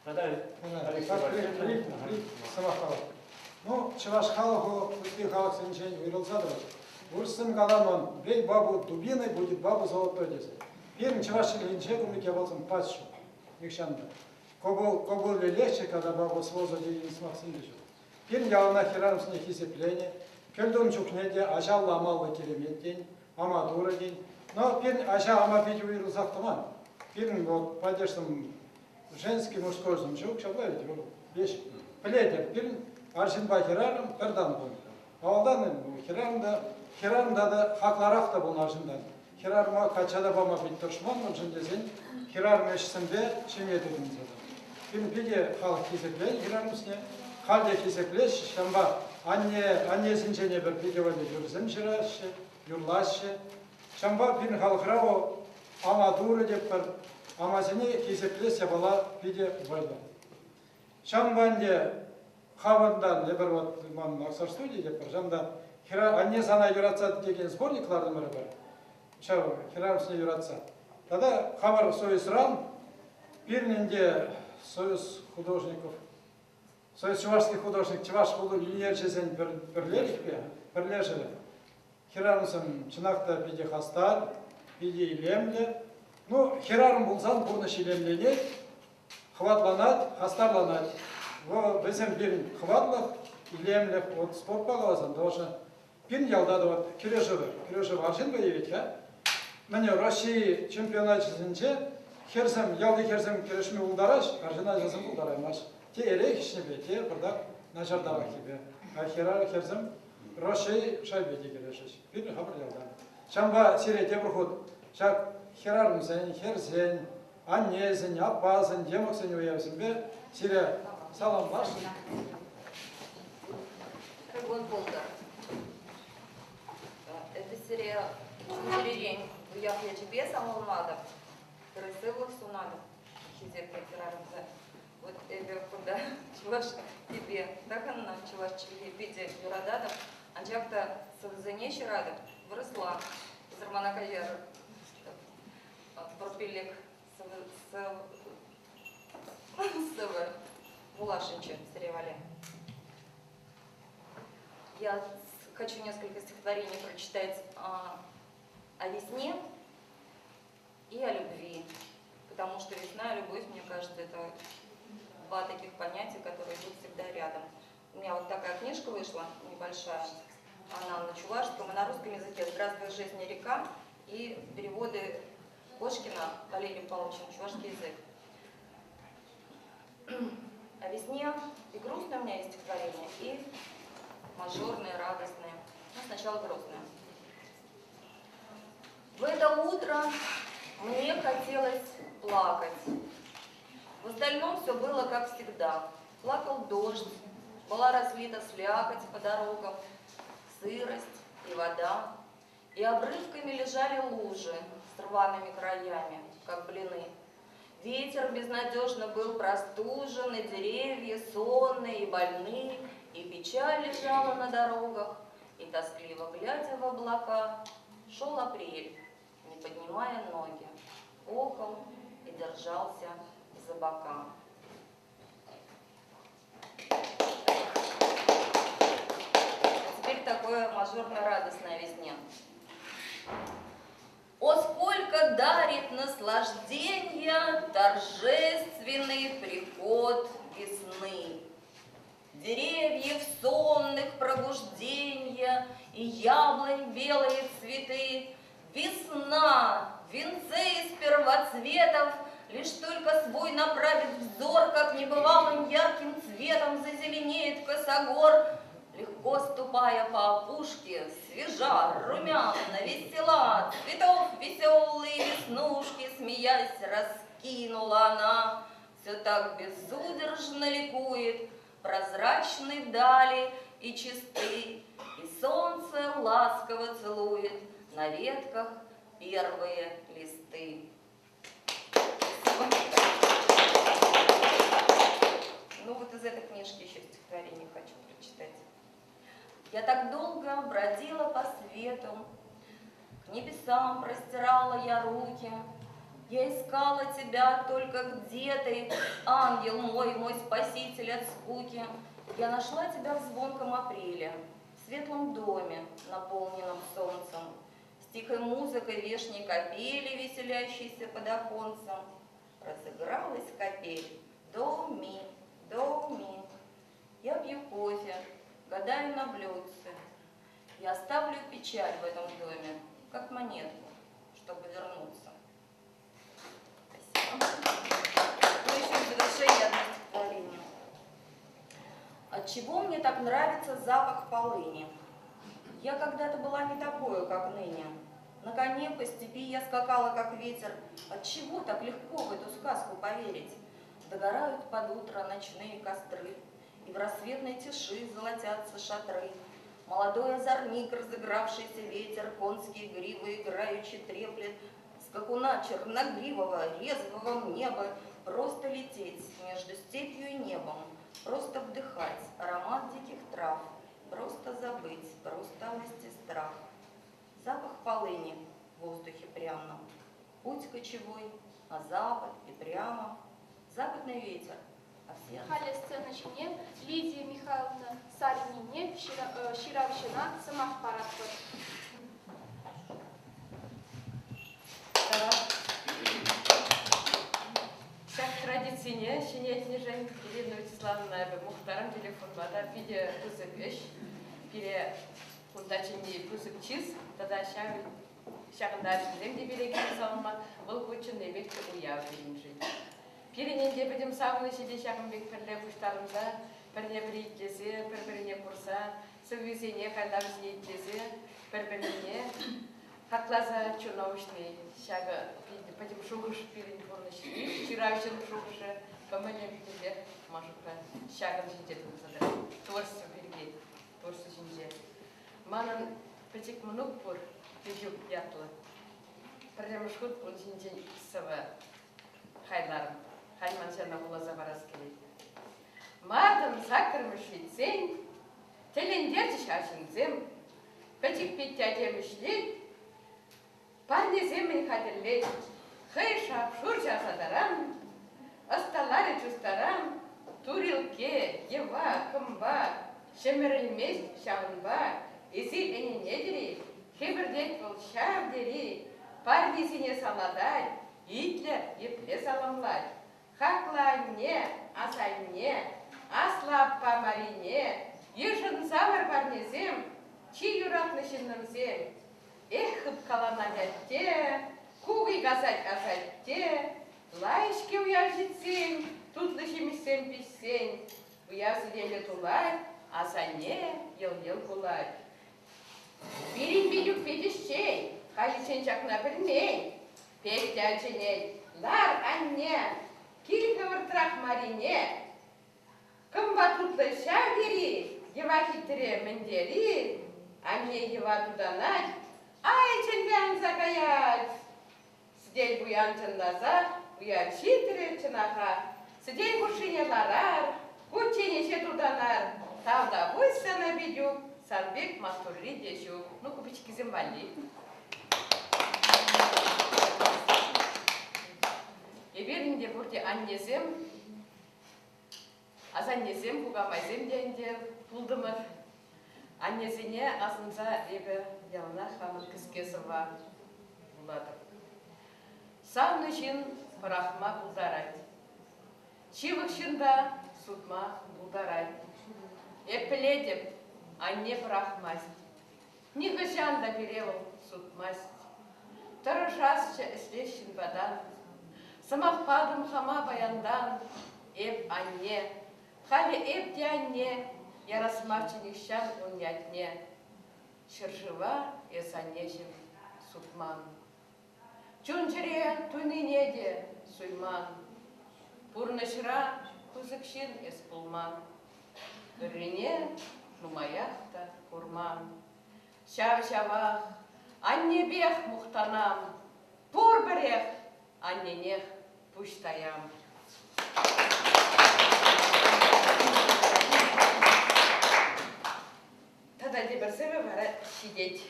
Тата Алексей сӑмах Ну, чӑваш халӑхӗ ытти халӑхсенчен уйрӑлса тӑрать. Вырӑссем каламан, бей бабу дубиной, будет баба золотой тесе. Пирӗн чӑваш чӗлхинче кун пек япаласем пач ҫук. Нихҫан та. Кобыл, кобыл легче, когда баба с воза деген сӑмахсем те ҫук. Пирӗн яланах хӗрарӑмсене хисепленӗ, кӗлтун чухне те ачаллӑ амаллӑ киремет тен, ама турӑ тен. Но пирӗн ача ама питӗ уйрӑлсах тӑман. Пирӗн вот падежсем женский, мужской ҫук, ҫапла ведь вещь. Пӗлетӗп, пирӗн арҫынпа хӗрарӑм пӗр тан пулнӑ. Авалтан хӗрарӑм та хӗрарӑм та та хакларах та пулнӑ арҫынтан. Хӗрарӑма качча та пама пит тӑрӑшман, мӗншӗн тесен хӗрарӑм ӗҫсемпе ҫемье тытӑнса тӑнӑ. Пирӗн питӗ халӑх хисеплет хӗрарӑмсене, халь те хисеплеҫҫӗ, ҫавӑнпа анне, аннесенчен эпир питӗ вӑйлӑ юрӑсем ҫыраҫҫӗ, юрлаҫҫӗ. Ҫавӑнпа пирӗн халӑхра вӑл ама турӑ тетпӗр, амасене хисеплес япала питӗ вӑйлӑ. Ҫавӑнпа ӗнтӗ хамӑнтан эпир вот ман Аксар студия тетпӗр, ҫавӑнта анне сана юратса текен сборник кӑлартӑмӑр эпир. Ҫав хӗрарӑмсене юратса. Тата хамӑр союзран пирӗн ӗнтӗ союз художников, союз чувашских художник чӑваш ӳнерҫисен пӗрлешӗвӗ, пӗрлешӗвӗ. Хӗрарӑмсем чӑнах та питӗ хастар, питӗ илемлӗ. Ну, хӗрарӑм пулсан пурнӑҫ илемленет, хӑватланать, хастарланать. Вӗсем пирӗн хӑватлӑх, илемлӗх, вот спортпа каласан тоже. Пирӗн ялта та вот кӗрешӗвӗ, кӗрешӗвӗ арҫын вӑйӗ вӗт-ха. Мӗне Россия чемпионачӗсенче хӗрсем, ялти хӗрсем кӗрешме пултараҫ, арҫын ачасем пултараймасть. Те эрех ӗҫнипе, те пӑртак начартараххипе. А хӗрсем Раҫҫей шайӗпе те кӗрешӗҫ. Пирӗн хамӑр ялта. Ҫавӑнпа сире тепӗр хут ҫак хӗрарӑмсен, хӗрсен, аннесен, аппасен, йӑмӑксен уявӗсемпе сире саламласшӑн. Пӗр кун пултӑр. Эпӗ сире чун-чӗререн уяв ячӗпе саламлатӑп, ырӑ сывлӑх сунатӑп, хисеплӗ хӗрарӑмсем. Вот эпӗ кунта чӑваш тӗпе тӑхӑннӑ, чӑваш чӗлхи питӗ юрататӑп, анчах та сӑвӑсене ҫыратӑп вырӑсла. Эсир мана каҫарӑр. Пӗр сӑвӑ вуласшӑнччӗ сире валли. Я хочу несколько стихотворений прочитать о весне и о любви. Потому что весна и любовь, мне кажется, это два таких понятия, которые идут всегда рядом. У меня вот такая книжка вышла, небольшая. Она на чувашском и на русском языке «Здравствуй, жизнь, река» и переводы Кошкина Валерия Павловича на чувашский язык. О весне и грустное у меня есть стихотворение, и мажорное, радостное. Но сначала грустное. В это утро мне хотелось плакать. В остальном все было как всегда. Плакал дождь, была разлита слякоть по дорогам, сырость и вода, и обрывками лежали лужи с рваными краями, как блины. Ветер безнадежно был простужен, и деревья сонные и больны, и печаль лежала на дорогах, и тоскливо глядя в облака, шел апрель, не поднимая ноги, охал и держался за бока. А теперь такое мажорно-радостное весне. О, сколько дарит наслаждения торжественный приход весны! Деревьев сонных пробужденья и яблонь белые цветы. Весна, в венце из первоцветов, лишь только свой направит взор, как небывалым ярким цветом зазеленеет косогор. Легко ступая по опушке, свежа, румяна, весела, цветов веселые веснушки, смеясь, раскинула она. Все так безудержно ликует, прозрачны дали и чисты, и солнце ласково целует на ветках первые листы. Ну вот из этой книжки еще стихотворение хочу прочитать. Я так долго бродила по свету, к небесам простирала я руки, я искала тебя только где ты, ангел мой, мой спаситель от скуки. Я нашла тебя в звонком апреле, в светлом доме, наполненном солнцем, с тихой музыкой вешней капели, веселящейся под оконцем. Разыгралась капель, до ми, до ми. Я пью кофе, гадаю на блюдце. Я оставлю печаль в этом доме, как монетку, чтобы вернуться. Спасибо. Ну, еще в завершение одно стихотворение. Отчего мне так нравится запах полыни? Я когда-то была не такой, как ныне. На коне по степи я скакала, как ветер. Отчего так легко в эту сказку поверить? Догорают под утро ночные костры, и в рассветной тиши золотятся шатры. Молодой озорник, разыгравшийся ветер, конские гривы играючи треплет, скакуна черногривого, резвого неба, просто лететь между степью и небом, просто вдыхать аромат диких трав, просто забыть про усталость и страх. Запах полыни в воздухе пряном, путь кочевой на запад и прямо, западный ветер. Халӗ сцена ҫине Лидия Михайловна Сарнине ҫыравҫӑна сӑмах паратпӑр. Ҫак традицине ҫӗнетнӗшӗн Ирина Вячеславовна эпӗ мухтарӑм телефонпа та питӗ пысӑк ӗҫ. Пире кунта чӗнни пысӑк чыс тата ҫав ҫакӑнта арҫынсем те пире килсе саланма вӑл ку чӑннипех те уяв пирӗншӗн. Пирӗн ӗнтӗ пӗтӗм савӑнӑҫӗ те ҫакӑн пек пӗрле пуҫтарӑнса, пӗрне-пӗри итлесе, пӗр-пӗрне курса, сӑввисене, хайлавӗсене итлесе, пӗр-пӗрне хакласа чуна уҫни. Ҫакӑ пӗтӗм шухӑш пирӗн пурнӑҫри ҫыравҫӑн шухӑшӗ, кӑмӑлӗ пӗтӗмпех Машукра ҫакӑн ҫинче тытӑнса тӑрать. Творчество пирки, творчество ҫинче. Манӑн пӗчӗк мӑнук пур, Петюк ятлӑ. Пӗрремӗш хут ун ҫинчен сӑвӑ хайларӑм. Халь ман ҫавна вуласа парас килет. Мартӑн саккӑрмӗш ҫитсен тӗлӗнтерчӗҫ арҫынсем. Пӗчӗк Петя тем ӗҫлет. Парнесем-мӗн хатӗрлет, хӑй шап-шур чавса таран, ӑсталарӗ чустаран, турилкке, йӑва, кӑмпа, ҫӗмӗрӗлмест ҫавӑнпа. Эсир ӗненетӗр-и? Хӗпӗртет вӑл ҫав тери, парнисене салатать, итлӗр, епле саламлать. Хаклӑ анне, асанне, аслӑ аппа Марине, йышӑнсамӑр парнесем, чи юратнӑ ҫыннӑмсем. Эх, хыпкаланать атте, кукӑй касать асатте, лайӑх-ҫке уяв ҫитсен, тутлӑ ҫимӗҫсем пиҫсен. Уяв сӗтелӗ тулать, асанне йӑл-йӑл кулать. Пирӗн Петюк пит ӗҫчен, халиччен ҫакна пӗлмен. Петя чӗнет: Лар, анне, кил хӑвӑртрах Марине. Кӑмпа тутлӑ ҫав тери, йӑва хитре мӗн тери. Анне йӑва тутанать, ай чӗнме анса каять. Сӗтел пуян чӑнласах, уяв ҫитрӗ чӑнахах. Сӗтел хушшине ларар, кучченеҫе тутанар. Тавтапуҫ сана, Петюк, сан пек маттурри те ҫук. Ну, ку пӗчӗккисем валли. Эпир ӗнтӗ пурте аннесем, асаннесем, кукамайсем те ӗнтӗ пултӑмӑр. Аннесене асӑнса эпӗ яланах хамӑн кӗске сӑвва вулатӑп. Савнӑ ҫын пӑрахма пултарать. Ҫывӑх ҫын та сутма пултарать. Эп пӗлетӗп, анне пӑрахмасть. Нихӑҫан та пире вӑл сутмасть. Тӑрӑшасчӗ ӗҫлес ҫынпатан. Сӑмах патӑм хама паянтан. Эп анне, халӗ эп те анне, ярас марччӗ нихҫан ун ятне. Ҫӗршыва эс аннеҫӗм сутман. Чун-чӗре туйнине те суйман. Пурнӑҫра пысӑк ҫын эс пулман. Ыррине нумаях та курман. Ҫав-ҫавах аннепех мухтанам, пурпӗрех анненех пуҫ таям. Тата тепӗр сӑвӑ вара ҫитет.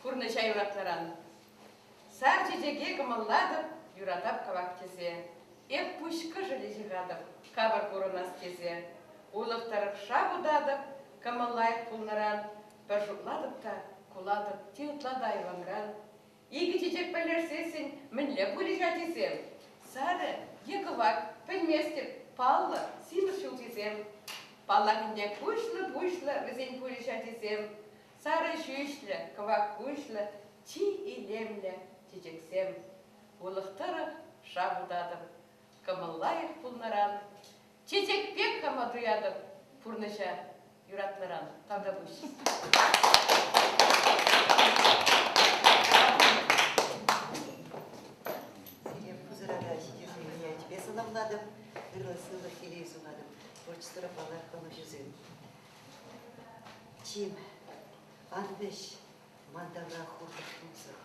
Пурнӑҫа юратнӑран. Сар чечеке кӑмӑллатӑп, юратап кӑвак тесе. Эп пуҫ кӑшӑлӗ ҫыхатӑп, капӑр курӑнас тесе. Улӑх тӑрӑх шав утатӑп, кӑмӑл лайӑх пулнӑран. Пӗр шутлатӑп та кулатӑп, те ытла та айванран. Икӗ чечек пӗрлешсессӗн мӗнле пулӗҫ ачисем? Сарӑ е кӑвак, пӗлместӗп, паллӑ, симӗс ҫулҫисем. Паллах ӗнтӗ, куҫлӑ-пуҫлӑ вӗсен пулӗҫ ачисем. Сарӑ ҫӳҫлӗ, кӑвак куҫлӑ чи илемлӗ чечексем. Улӑх тӑрӑх шав утатӑп, кӑмӑл лайӑх пулнӑран. Чечек пек хама туятӑп пурнӑҫа юратнӑран. Тавтапуҫ. Сире пусӑрата ҫитес ячӗпе саламлатӑп, ырлӑх-сывлӑх телей сунатӑп. Творчествӑра паллах ӑнӑҫусем. Чим, ан вӗҫ, ман тавра хурлӑх тунсӑх.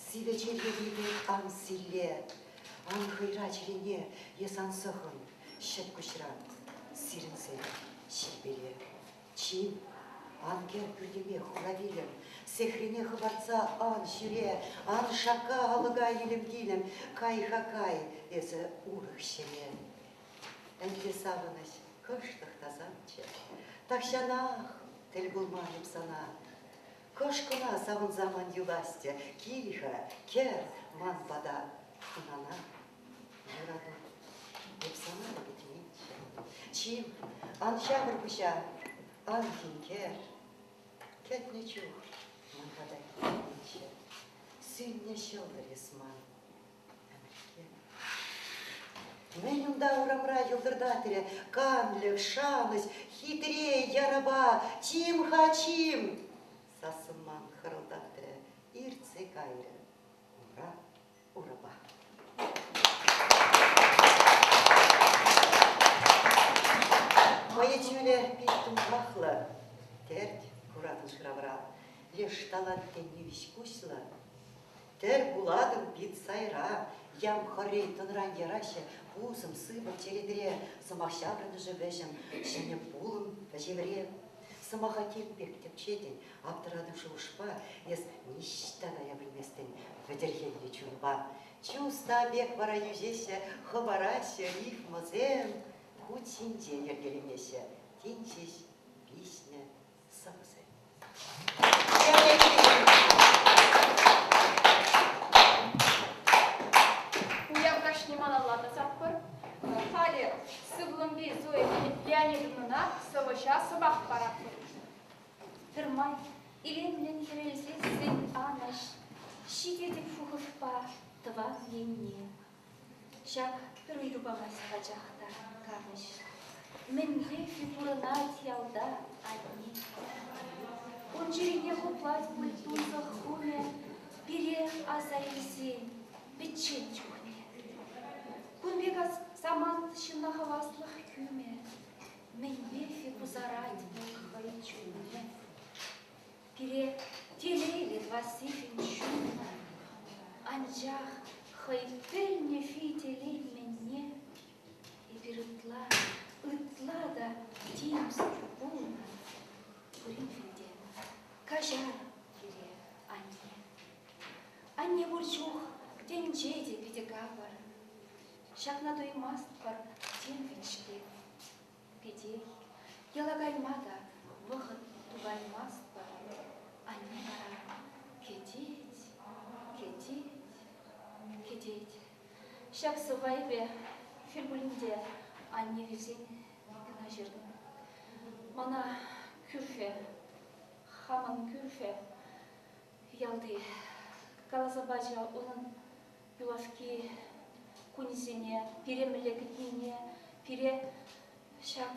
Сивӗ чир пек ан силле, ан хӑйра чӗрене е сан сӑхӑн ҫӗт куҫран сирӗнсе ҫилпеле. Чим, ан кӗр пӳртӗме хура вилӗм, сехрене хӑпартса ан ҫӳре, ан шакка алӑка илӗм-килӗм, кай-ха кай эсӗ урӑх ҫӗре. Ӗнтӗ савӑнӑҫ кӑшт тӑхтасамччӗ, тахҫанах тӗл пулман эп сана. Кӑш кӑна савӑнса ман юласчӗ, кил-ха, кӗр ман пата хӑнана. Юрату, эп сана та кӗтменччӗ. Чим, ан ҫавӑр пуҫа, ан тинкер. Кӗтнӗ чух ман пата килменччӗ. Сӳннӗ ҫӑлтӑр эс ман ӗмӗрке. Мӗн унта урамра йӑлтӑртатрӗ канлӗх, шанӑҫ, хитре ярапа, чим-ха, чим! Сассӑм ман хӑрӑлтатрӗ, иртсе кайрӗ умра урапа. Мӑйӗ чулӗ пит тумхахлӑ, терт куратӑн шыравра, леш талант тени виҫ куҫлӑ. Тӗл пулатӑн пит сайра, ям хӑри тӑнран яраҫҫӗ, пусӑм, сыпӑк черетре, сӑмах ҫаврӑнӑшӗ вӗҫӗм, ҫӗнӗ пулӑм вӗҫевре. Сӑмаха тем пек тӗпчетӗн, аптӑратӑн шухӑшпа, эс ниҫта кая пӗлместӗн вӗтӗрхеннӗ чунпа. Чуста пек вара йӳҫеҫҫӗ, хӑпараҫҫӗ рифмӑсем, хут ҫинче йӗркеленеҫҫӗ тин ҫеҫ пиҫнӗ сӑвӑсем. Уяв каҫне малалла тӑсатпӑр. Халӗ Сывлӑмпи Зоя Леонидовнӑна сӑвӑҫа сӑмах паратпӑр. Пӗрмай илемлӗн хӗрелсессӗн анӑҫ ҫитетӗп шухӑшпа тӑван енне. Ҫак пӗр ыйту памасть пачах та канӑҫ. Мӗнле-ши пурӑнать ялта анне? Ун чӗрине хуплать пуль тунсӑх хумӗ пире аса илсен пӗччен чухне. Кун пек самант ҫынна хаваслӑх кӳмӗ, мӗнпе-ши пусарать вӑл хӑй чунне? Пире телейлӗ тӑвассишӗн ҫуннӑ, анчах хӑй пӗлнӗ-ши телей мӗнне? Эпир ытла, ытла та тимсӗр пулнӑ. Пуриншӗн те каҫар пире, анне. Анне пур чух тӗнче те питӗ капӑр. Ҫакна туймастпӑр темшӗн-ҫке. Питех яла кайма та вӑхӑт тупаймастпӑр. Анне вара кӗтет, кӗтет, кӗтет. Ҫак сӑвва эпӗ хӗл пулин те анне вилсен кӑна ҫыртӑм. Мана кӳршӗ, хамӑн кӳршӗ ялти каласа пачӗ унӑн юлашки кунӗсене, пире мӗнле кӗтнине, пире ҫак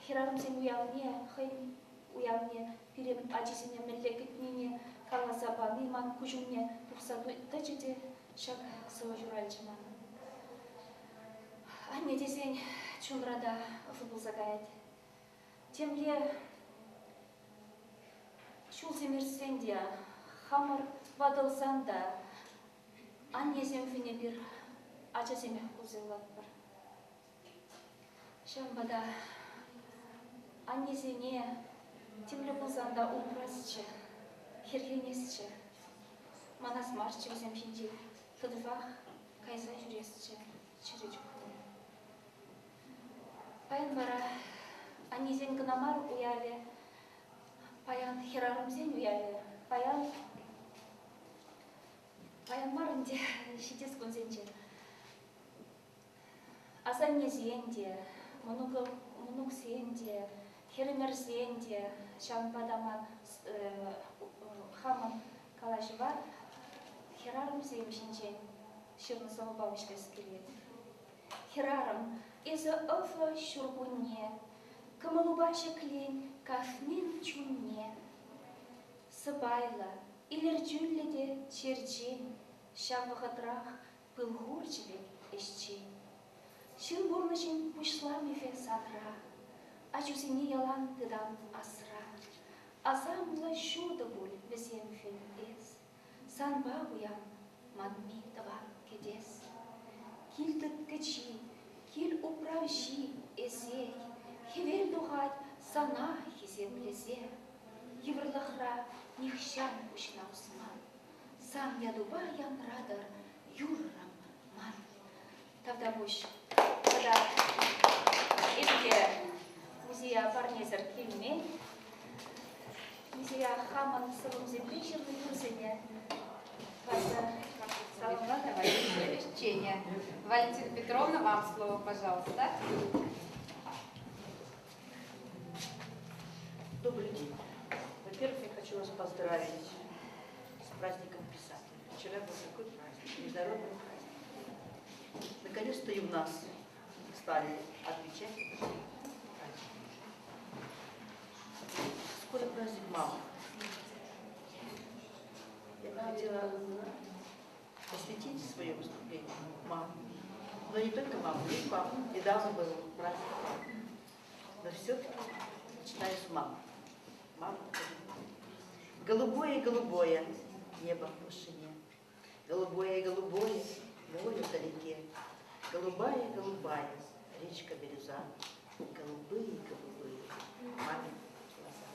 хӗрарӑмсен уявне, хӑйӗн уявне, пире ачисене мӗнле кӗтнине каласа пани ман куҫ умне тухса тӑчӗ те ҫак сӑвӑ ҫуралчӗ манӑн. Анне тесен чунра та ӑшӑ пулса каять. Темле ҫулсем иртсен те, хамӑр ватӑлсан та Аннесемшӗн эпир ачасемех пулса юлатпӑр. Ҫавӑнпа та аннесене темле пулсан та упрасчӗ, хӗрхенесчӗ, манас марччӗ вӗсем ҫинчен, тӑтӑшах кайса ҫӳресчӗ чӗрӗ чухне. Паян вара аннесен кӑна мар уявӗ, паян хӗрарӑмсен уявӗ, паян Паян мар ӗнтӗ, ҫитес кунсенче. Асаннесен те, мӑнуксен те, хӗрӗмӗрсен те ҫавӑнпа та ман хамӑн калаҫӑва хӗрарӑмсем ҫинчен ҫырнӑ сӑвӑпа вӗҫлес килет. Хӗрарӑм, эсӗ ӑшӑ ҫуркунне, кӑмӑлупа ҫӗклен кашнин чунне. Сӑпайлӑ, илӗртӳллӗ те черчен, ҫав вӑхӑтрах пыл хурчӗ пек ӗҫчен. Ҫын пурнӑҫӗн пуҫламӗ санра, ачусене ялан тытан асра. Асамлӑ ҫутӑ пуль вӗсемшӗн эс, санпа пуян манми тӑван кӗтес. Кил тыткӑчи, кил управҫи эсех, хӗвел тухать сана хисеплесе. Йывӑрлӑхра нихҫан пуҫна усман. Сан ятупа янратӑр юррӑм ман. Тавтапуҫ. Тата эпӗ те музея парнесӗр килмен. Музея хамӑн сӑвӑмсемпе ҫырнӑ юрӑсене парса саламлатӑп. Ӗҫченӗ. Валентина Петровна, вам слово, пожалуйста. Добрый день. Во-первых, я хочу вас поздравить с праздником писателя. Вчера был такой праздник, международный праздник. Наконец-то и у нас стали отмечать этот праздник. Скоро праздник мамы. Я бы хотела посвятить свое выступление маме. Но не только маме, но и папе. Недавно был праздник папы. Но все-таки начинаю с мамы. Мама Голубое-голубое небо в вышине, Голубое-голубое море вдалеке, Голубая-голубая речка бирюза, Голубые-голубые мамины глаза.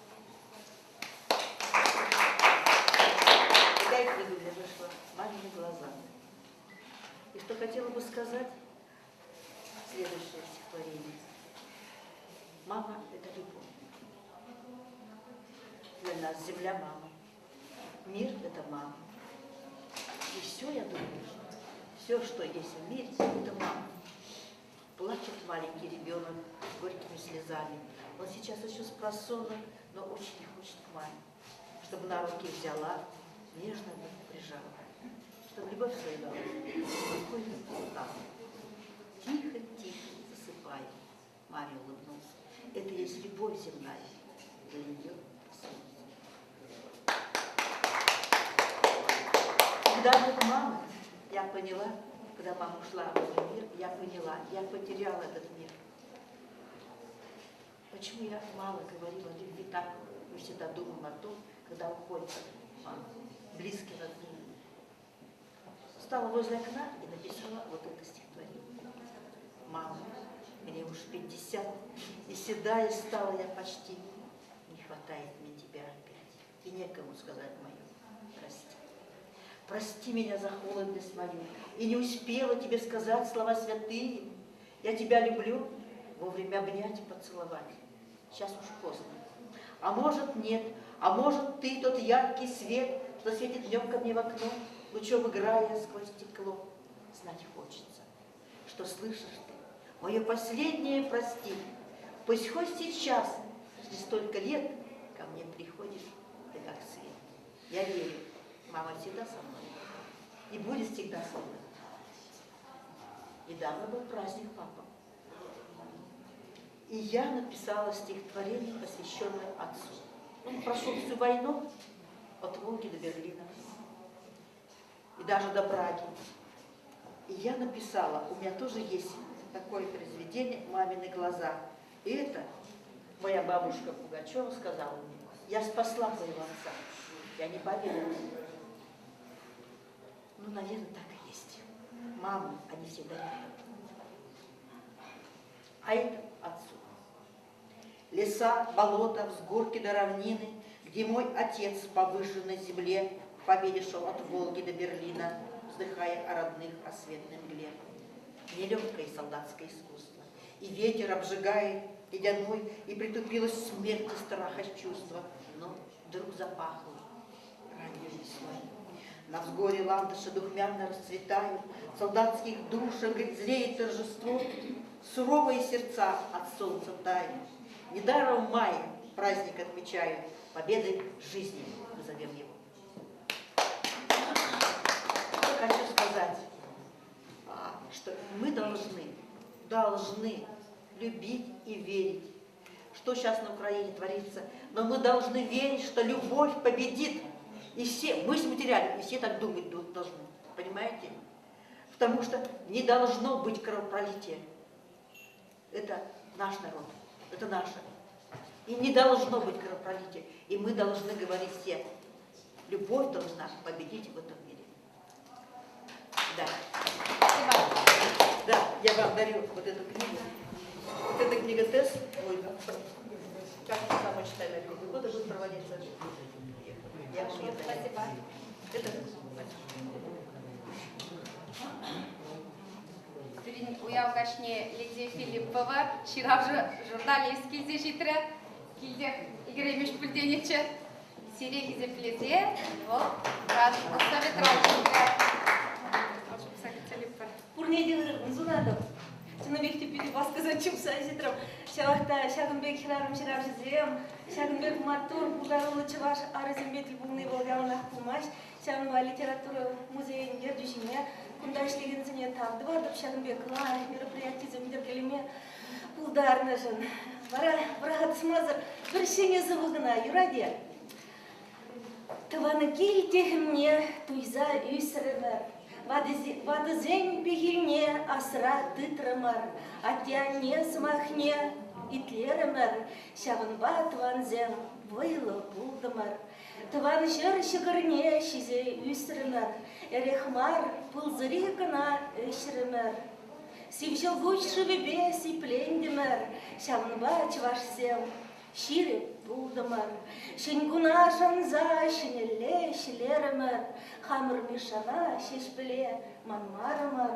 глаза. И что хотела бы сказать, следующее стихотворение. Мама – это любовь. Для нас земля – мама. Мир – это мама. И все, я думаю, все, что есть в мире, это мама. Плачет маленький ребенок горькими слезами. Он сейчас еще с просонок, но очень не хочет к маме, чтобы на руки взяла, нежно прижала, чтобы любовь свою дала, спокойно стала. Тихо-тихо засыпай, маме улыбнулся. Это есть любовь земная, для нее солнце. Когда нет мамы, я поняла, когда мама ушла в этот мир, я поняла, я потеряла этот мир. Почему я мало говорила о любви так? Мы всегда думаем о том, когда уходит мама, близкий родные. Встала возле окна и написала вот это стихотворение. Мама, мне уж 50, и седая стала я почти. Не хватает мне тебя опять, и некому сказать мою прости. Прости меня за холодность мою, и не успела тебе сказать слова святые. Я тебя люблю, вовремя обнять и поцеловать. Сейчас уж поздно. А может, нет, а может, ты тот яркий свет, что светит днем ко мне в окно, лучом играя сквозь стекло. Знать хочется, что слышишь ты, мое последнее прости. Пусть хоть сейчас, через столько лет, ко мне приходишь ты как свет. Я верю, мама всегда со мной и будет всегда со мной. Недавно был праздник папа. И я написала стихотворение, посвященное отцу. Он прошел всю войну от Волги до Берлина и даже до Праги. И я написала, у меня тоже есть такое произведение «Мамины глаза». И это моя бабушка Пугачева сказала мне, я спасла твоего отца. Я не поверила. Ну, наверное, так и есть. Мамы, они всегда рядом. А это отцу. Леса, болота, взгорки до равнины, где мой отец по выжженной земле в победе шел от Волги до Берлина, вздыхая о родных рассветной мгле. Нелегкое солдатское искусство, и ветер обжигает ледяной, и притупилось смерть и страха чувства, но вдруг запахло ранней весной. На взгоре ландыши духмянно расцветают, в солдатских душах зреет торжество, суровые сердца от солнца тают. Недаром в мае праздник отмечают, победой жизни назовем его. Хочу сказать, что мы должны любить и верить, что сейчас на Украине творится, но мы должны верить, что любовь победит. И все, мы материали, и все так думать должны, понимаете? Потому что не должно быть кровопролития. Это наш народ, это наше. И не должно быть кровопролития. И мы должны говорить все, любовь должна победить в этом мире. Да. Да, я вам дарю вот эту книгу. Вот эта книга «Тест» будет, как мы читали, года будет проводиться. Я вам ее дарю. Спасибо. Это Пирӗн уяв каҫне Лидия Филиппова ҫыравҫӑ журналист килсе ҫитрӗ. Килтех икӗремӗш пӳлтенӗччӗ. Сире хисеплесе вӑл советра ҫитрӗ. Пурне те ырӑ сунатӑп. Чӑннипех те питӗ васкаса чупса ҫитрӗм. Ҫавах та ҫакӑн пек хӗрарӑм ҫыравҫӑсем, ҫакӑн пек маттур, пултаруллӑ чӑваш арӗсемпе тӗл пулни вӑл яланах пулмасть. Ҫавӑнпа литература музейӗн ертӳҫине, кунта ӗҫлекенсене тав тӑватӑп ҫакӑн пек лайӑх мероприятисем йӗркелеме пултарнӑшӑн. Вара вӑраха тӑсмасӑр пӗр ҫӗнӗ сӑвӑ кӑна юрать-и? Тӑван кил техӗмне туйса ӳсрӗмӗр, ватӑсен пехилне асра тытрӑмӑр, атте-анне сӑмахне итлерӗмӗр, ҫавӑнпа тӑвансем вӑйлӑ пултӑмӑр. Тӑван ҫӗр ҫӑкӑрне ҫисе ӳсрӗмӗр, эрех мар, пылсӑри кӑна ӗҫрӗмӗр. Сив ҫӑлкуҫ шывӗпе сиплентӗмӗр, ҫавӑнпа чӑвашсем. Ҫирӗп пултӑмӑр, ҫӗн куна шанса ҫӗнӗлле ӗҫлерӗмӗр, хамӑр Мишшана Ҫеҫпӗле манмарӑмӑр.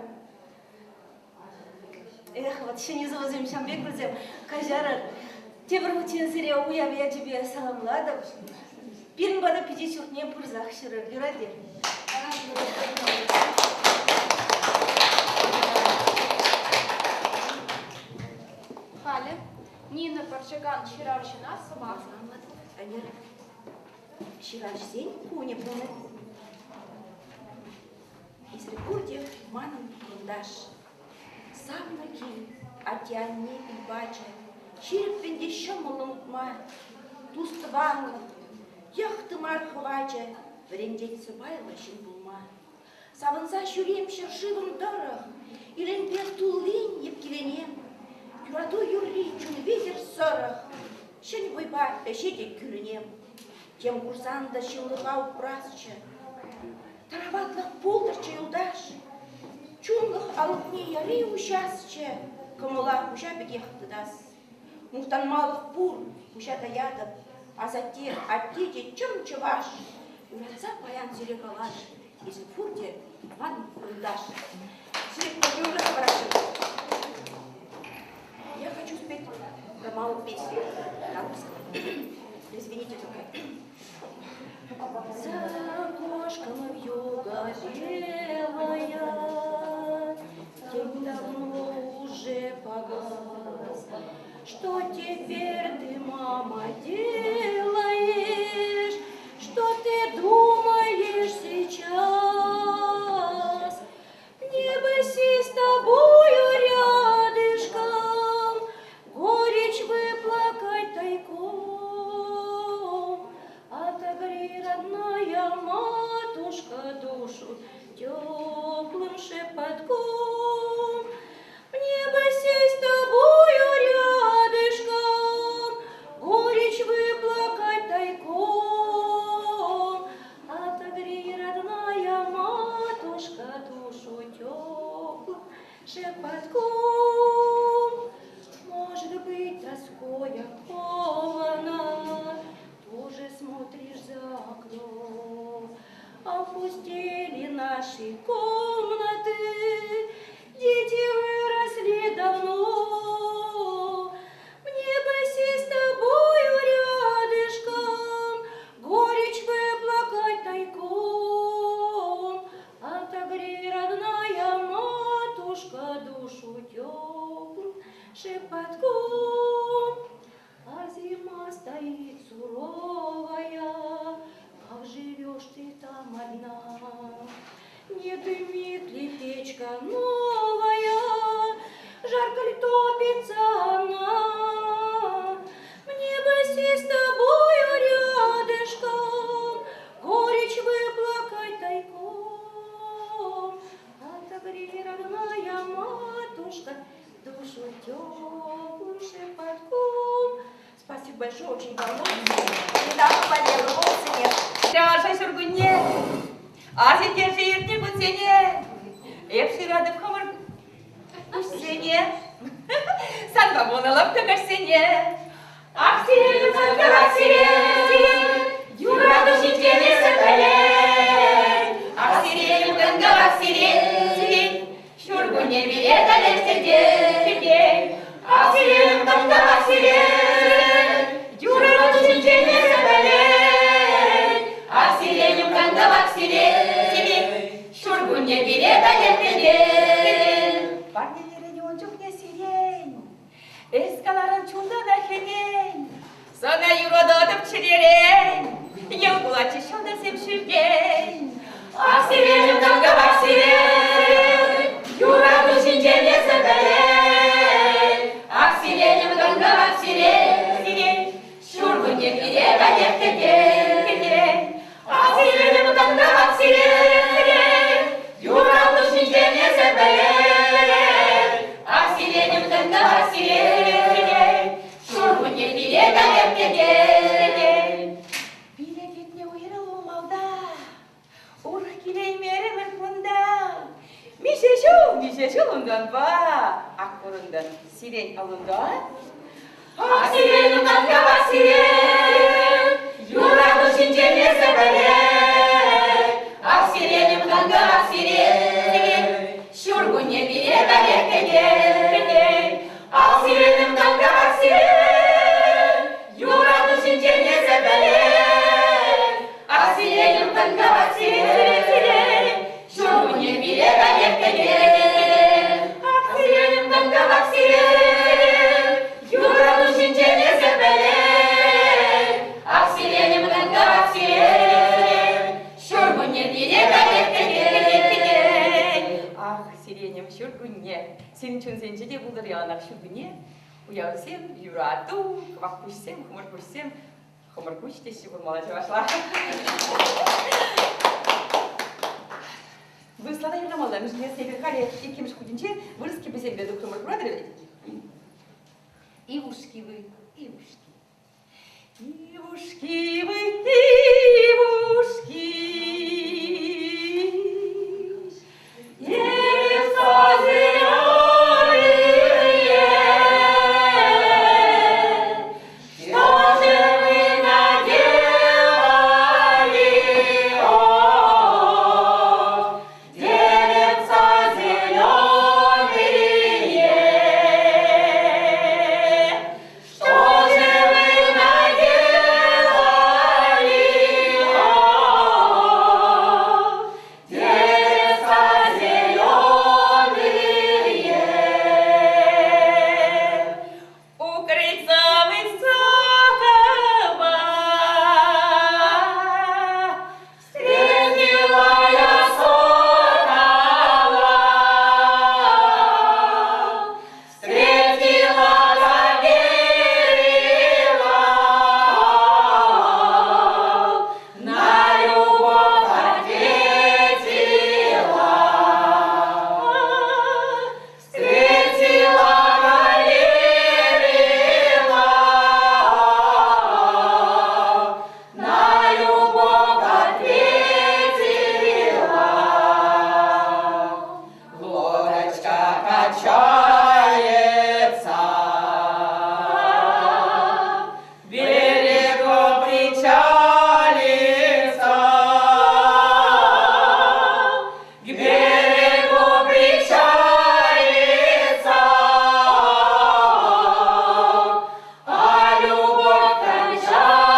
Эх, вот ҫӗнӗ сӑвӑсем ҫам пек вӗсем. Каҫарӑр. Тепӗр хутчен сире уяв ячӗпе саламлатӑп. Пирӗн пата пичет ҫуртне пырсах ҫырӑр. Юрать-и? Халӗ Нина Пӑрчӑкан ҫыравҫӑна сӑмах. Ӗнер ҫыравҫӑсен кунӗ пулнӑ. Эсир пурте манӑн юлташ. Савнӑ кил, атте-анне пил пачӗ, ҫирӗппӗн те ҫӑмӑллӑн утма. Тус-тӑванлӑх, йӑх-тымар хӑвачӗ вӗрентет сӑпайлӑ ҫын пулма. Савӑнса ҫӳрем ҫӗршывӑм тӑрӑх, илемпе туллин йӗпкеленем. Юрату юрри чун витӗр сӑрӑх, ҫӗн вӑйпа ӗҫе те кӳлӗнем. Тем курсан та ҫынлӑха упрасчӗ. Тараватлӑх пултӑрччӗ юлташ. Чунлӑх алӑкне яри уҫасчӗ, кӑмӑла хуҫа пекех тытас. Мухтанмалӑх пур, пуҫа таятӑп. Асатте, атте те чӑн чӑваш. Юратса паян сире калаш, эсир пурте ман юлташ. Сире юрӑ параҫҫӗ. Я хочу спеть малую песню на русском. Извините только. За окошком вьюга белая, День давно уже погас. Что теперь ты, мама, делаешь? Что ты думаешь сейчас? Мне бы сесть с тобою рядышком, Горечь выплакать тайком. Отогрей, родная матушка, душу теплым шепотком. Мне бы сесть с тобою рядышком, Горечь выплакать тайком. Отогрей, родная матушка, душу теплым шепотком. Может быть, тоской окована, тоже смотришь за окно. Опустели наши комнаты, дети выросли давно. Мне бы сесть с тобою рядышком, горечь выплакать тайком. Отогрей, родная матушка, душу теплым шепотком. А зима стоит суровая, как живешь ты там одна? Не дымит ли печка новая, жарко ли топится она? Мне бы сесть с тобою рядышком, горечь выплакать тайком. Отогрей, родная матушка, душу теплым шепотком. Спасибо большое, очень волнуюсь. Недавно болела, волосы нет. Чӑваша ҫуркунне, асӗнтерсе иртнӗ кунсене эп шыратӑп хӑвӑр куҫсене. Санпа пулнӑ лӑпкӑ каҫсене. Ах, сире, юсанкалах сире, юрату ҫинчен эсӗ пӗлен. Ах, сире, юканкалах сире, ҫуркунне пире каллех кӗтет. Ах, сире, юканкалах сире, юрату ҫинчен эсӗ пӗлен. Ах, сире, юканкалах сире, ҫуркунне пире каллех кӗтет. Парнелерӗн ун чухне сирень, эс каларӑн чунтан хӗнен. Сана юрататӑп чӗререн, йӑл кулатчӗҫ ҫӑлтӑрсем ҫӳлтен. Ах, сирень, кӑвак сирень, юрату ҫинчен эсӗ пӗлен. Ах, сирень, кӑвак сирень, сирень, ҫуркунне пире каллех кӗтет, кӗтет. Ах, сирень, кӑвак сирень, сирень, юрату ҫинчен эсӗ пӗлен. Ах, сирень, кӑвак сирень, сирень, ҫуркунне пире каллех кӗтет. Пире кӗтнӗ уйрӑлу малта, урӑх килеймерӗмӗр кунта. Миҫе ҫул, миҫе ҫул унтанпа, ак курӑнтӑн сирень аллунта. Ах, сирень, кӑн-кӑвак сирень, юрату ҫинчен эсӗ пӗлен. Ах, сиренӗм, кӑн-кӑвак сирень, ҫуркунне пире каллех кӗтен. Ах, сиренӗм, кӑн-кӑвак сирень, юрату ҫинчен эсӗ пӗлен. Ах, сиренӗм, кӑн-кӑвак сирень, сирень, ҫуркунне пире каллех кӗтен. Ах, сиренӗм, кӑн-кӑвак сирень, юрату ҫинчен эсӗ пӗлен. Ах, сиренӗм, кӑн-кӑвак сирень, ҫуркунне пире каллех кӗтен. Ах, сиренӗм, ҫуркунне, сирӗн чунсенче те пултӑр яланах ҫуркунне, уявсем, юрату, кӑвак куҫсем, хӑмӑр куҫсем, хӑмӑр куҫ теҫҫӗ пулмалла чӑвашла. Вырӑсла та юрламалла, мӗншӗн тесен эпир халӗ иккӗмӗш хутӗнче вырӑс кӗписемпе тухрӑмӑр, куратӑр вӗт? Ивушки вы, ивушки. Ивушки вы, ивушки, деревца зеленые, что же вы наделали, о, деревца зеленые, что же вы наделали, о, деревца зеленые? У крыльца высокого встретила я сокола, встретила, поверила, на любовь ответила. Встретила, поверила, на любовь ответила. Лодочка качается, к берегу причалится, к берегу причалится, а любовь кончается.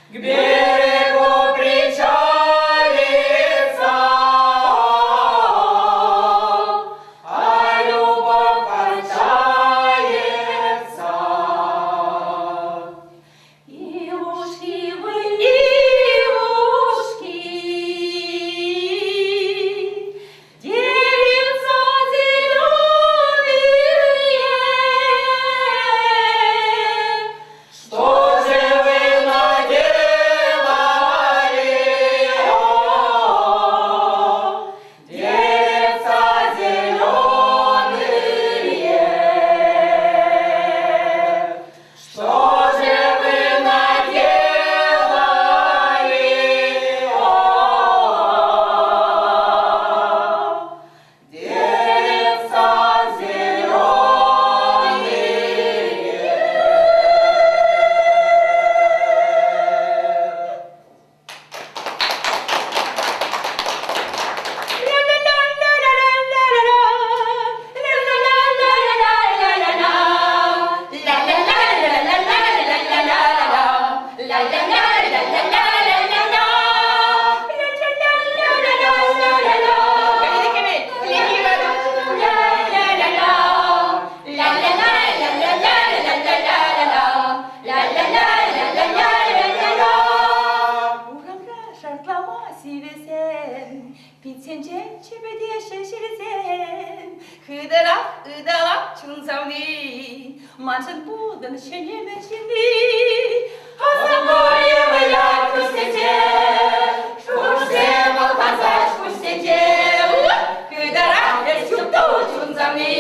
К берегу причалится, а любовь кончается. Ивушки вы, ивушки, деревца зеленые, что же вы наделали, о, деревца зеленые? Что же вы наделали, о, деревца зеленые? Урамра шартлама сивӗсем, питсенчен чӗпӗтеҫҫӗ ҫилсем. Хытӑрах ыталап чун савни, маншӑн пултӑн ҫӗнӗ ҫынни. Асамлӑ вылять куҫсенче, шухӑшсем алхасаҫ куҫсенче. Хытӑрах эс чупту чун савни,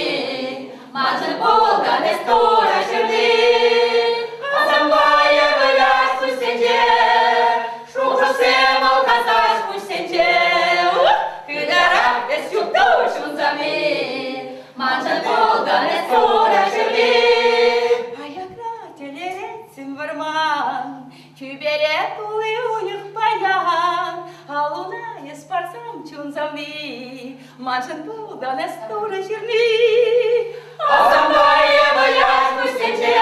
маншӑн пултӑн эс Турӑ ҫырни. Асамлӑ вылять куҫсенче, шухӑшсем алхасаҫ куҫсенче. Хытӑрах эс чупту чун савни, маншӑн пултӑн эс Турӑ ҫырни. Аякра тӗлӗрет вӑрман, тӳпере тулли уйӑх паян. Аллуна эс парсам чун савни, маншӑн пултӑн эс Турӑ ҫырни. Асампа вылять куҫсенче,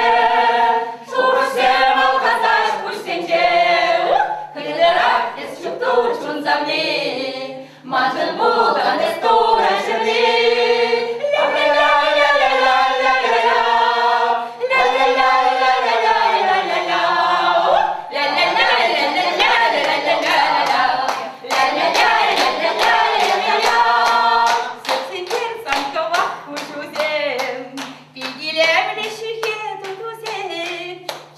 шухӑшсем алхасаҫ пуҫсенче. Хытӑрах эс чупту чун савни, маншӑн пултӑн эс Турӑ ҫырни. Сӗтсенчен сан кӑвак куҫусем, пикилемлӗ ҫӳхе тутусем,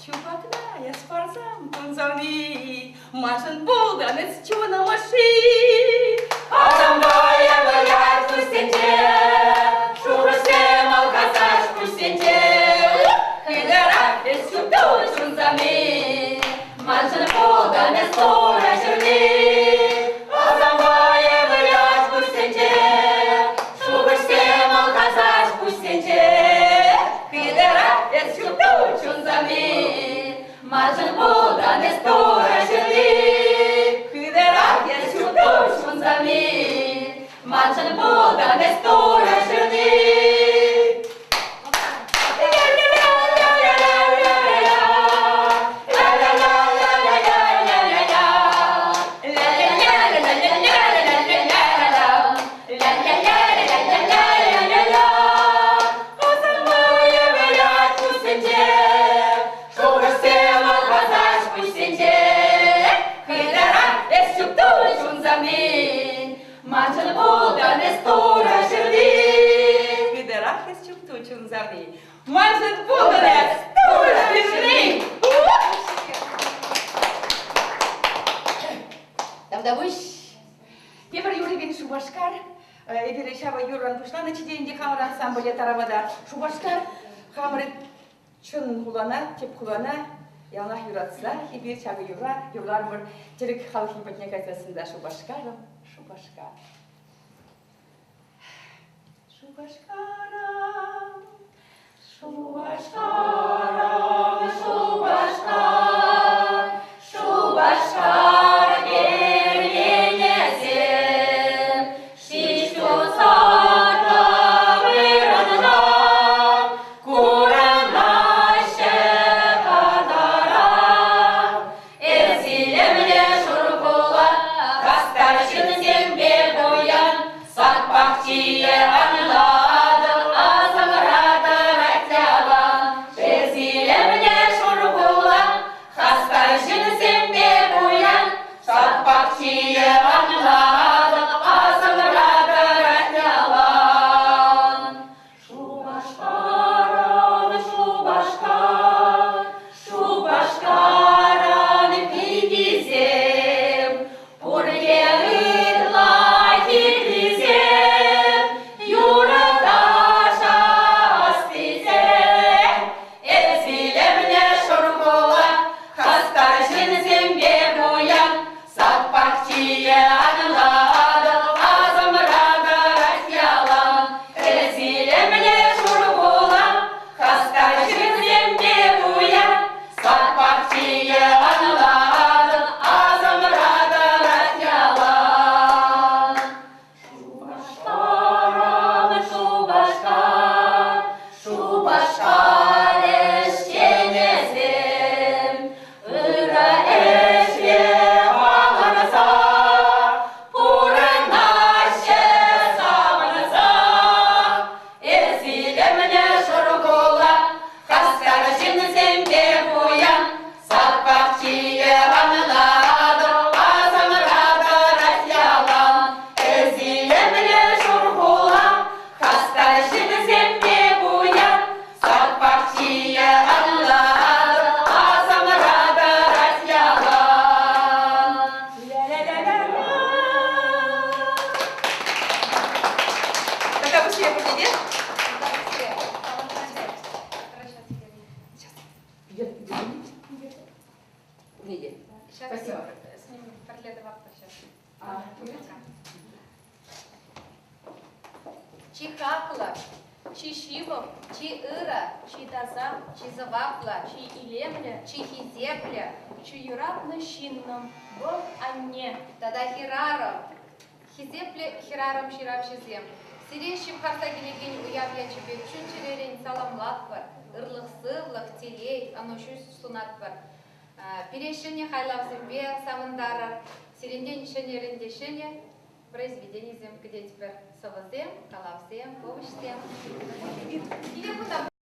чупакна эс парсам тунсавни, маншӑн пултӑн эс чунӑм ӑшши. Асампа вылять куҫсенче, шухӑшсем алхасаҫ пуҫсенче. Хытӑрах эс чупту чунсавни, маншӑн пултӑн эс Турӑ ҫырни. Асампа вылять куҫсенче, шухӑшсем алхасаҫ пуҫсенче. Хытӑрах эс чупту чунсавни, маншӑн пултӑн эс Турӑ ҫырни. Хытӑрах эс чупту чунсавни, маншӑн пултӑн эс Турӑ ҫырни. Шухӑшсем алхасаҫ пуҫсенче, хытӑрах эс чупту чунсами, маншӑн пултӑн эс Турӑ ҫырни. Хытӑрах эс чупту чунсами, маншӑн пултӑн эс Турӑ ҫырни. Тавтапуҫ. Тепӗр юрри Шупашкар. Эпир ҫавӑ юрран пуҫланӑччӗ те ӗнтӗ хамӑр ансамбле Таравата. Шупашкар хамӑр чӑн хулана, тӗп хулана яланах юратса эпир ҫакӑ юрра юрларӑмӑр. Тӗрӗк халӑхӗн патне кайсассӑн та Шупашкарӑм, Шупашкар. Шупашкарӑм, Шупашкарӑм, Шупашкар, Шупашкар керменӗсем ҫич тусарлӑ вырӑнта курӑнаҫҫӗ катаран. Эс илемлӗ шур хула, хастар ҫынсемпе пуян, сад пахчийӗ анлатӑн, асӑмра тӑрать ялан. Эс илемлӗ шур хула, хастар ҫынсемпе пуян, сад пахчийӗ анлатӑн, асӑмра тӑрать ялан. Шупашкарӑн, Шупашкар, Шупашкарӑн пикисем, пурте ытла хитрисем, юрӑ-ташӑ ӑстисем. Эс илемлӗ шур хула, хастар ҫынсемпе пуян, Сад пахчийӗ анлатӑн, асӑмра тӑрать ялан. Эс илемлӗ шур хула, хастар ҫынсемпе пуян. Сад пахчийӗ анлатӑн, асӑмра тӑрать ялан. Шупашкарӑм, Шупашкар, Шупашкар ӗҫченӗсем, ырӑ ӗҫре палӑрса пурӑнаҫҫӗ савӑнса. Эс илемлӗ шур хула, хастар ҫынсемпе пуян, Сад пахчийӗ анлатӑр, асӑмра тӑрать ялан. Эс илемлӗ шур хула, хастар ҫынсемпе пуян. Сад пахчийӗ анлатӑр, асӑмра тӑрать ялан. Тата пуҫне пурне Спасибо. С ним пӗрле тӑватпӑр сейчас. Чи хаклӑ. Чи ҫывӑх, чи ырӑ, чи таса, чи сӑваплӑ, чи илемлӗ, чи хисеплӗ, чи юратнӑ ҫыннӑм вӑл анне. Тата хӗрарӑм. Хисеплӗ хӗрарӑм ҫыравҫӑсем, сире ҫывхарса килекен уяв ячӗпе чун-чӗререн саламлатпӑр, ырлӑх-сывлӑх, телей, ӑнӑҫу сунатпӑр. Пире ҫӗнӗ хайлавсемпе савӑнтарӑр, сирӗнтен ҫӗнӗрен те ҫӗнӗ произведенисем кӗтетпӗр. Сӑвӑсем, калавсем, повеҫсем. Киле кунта.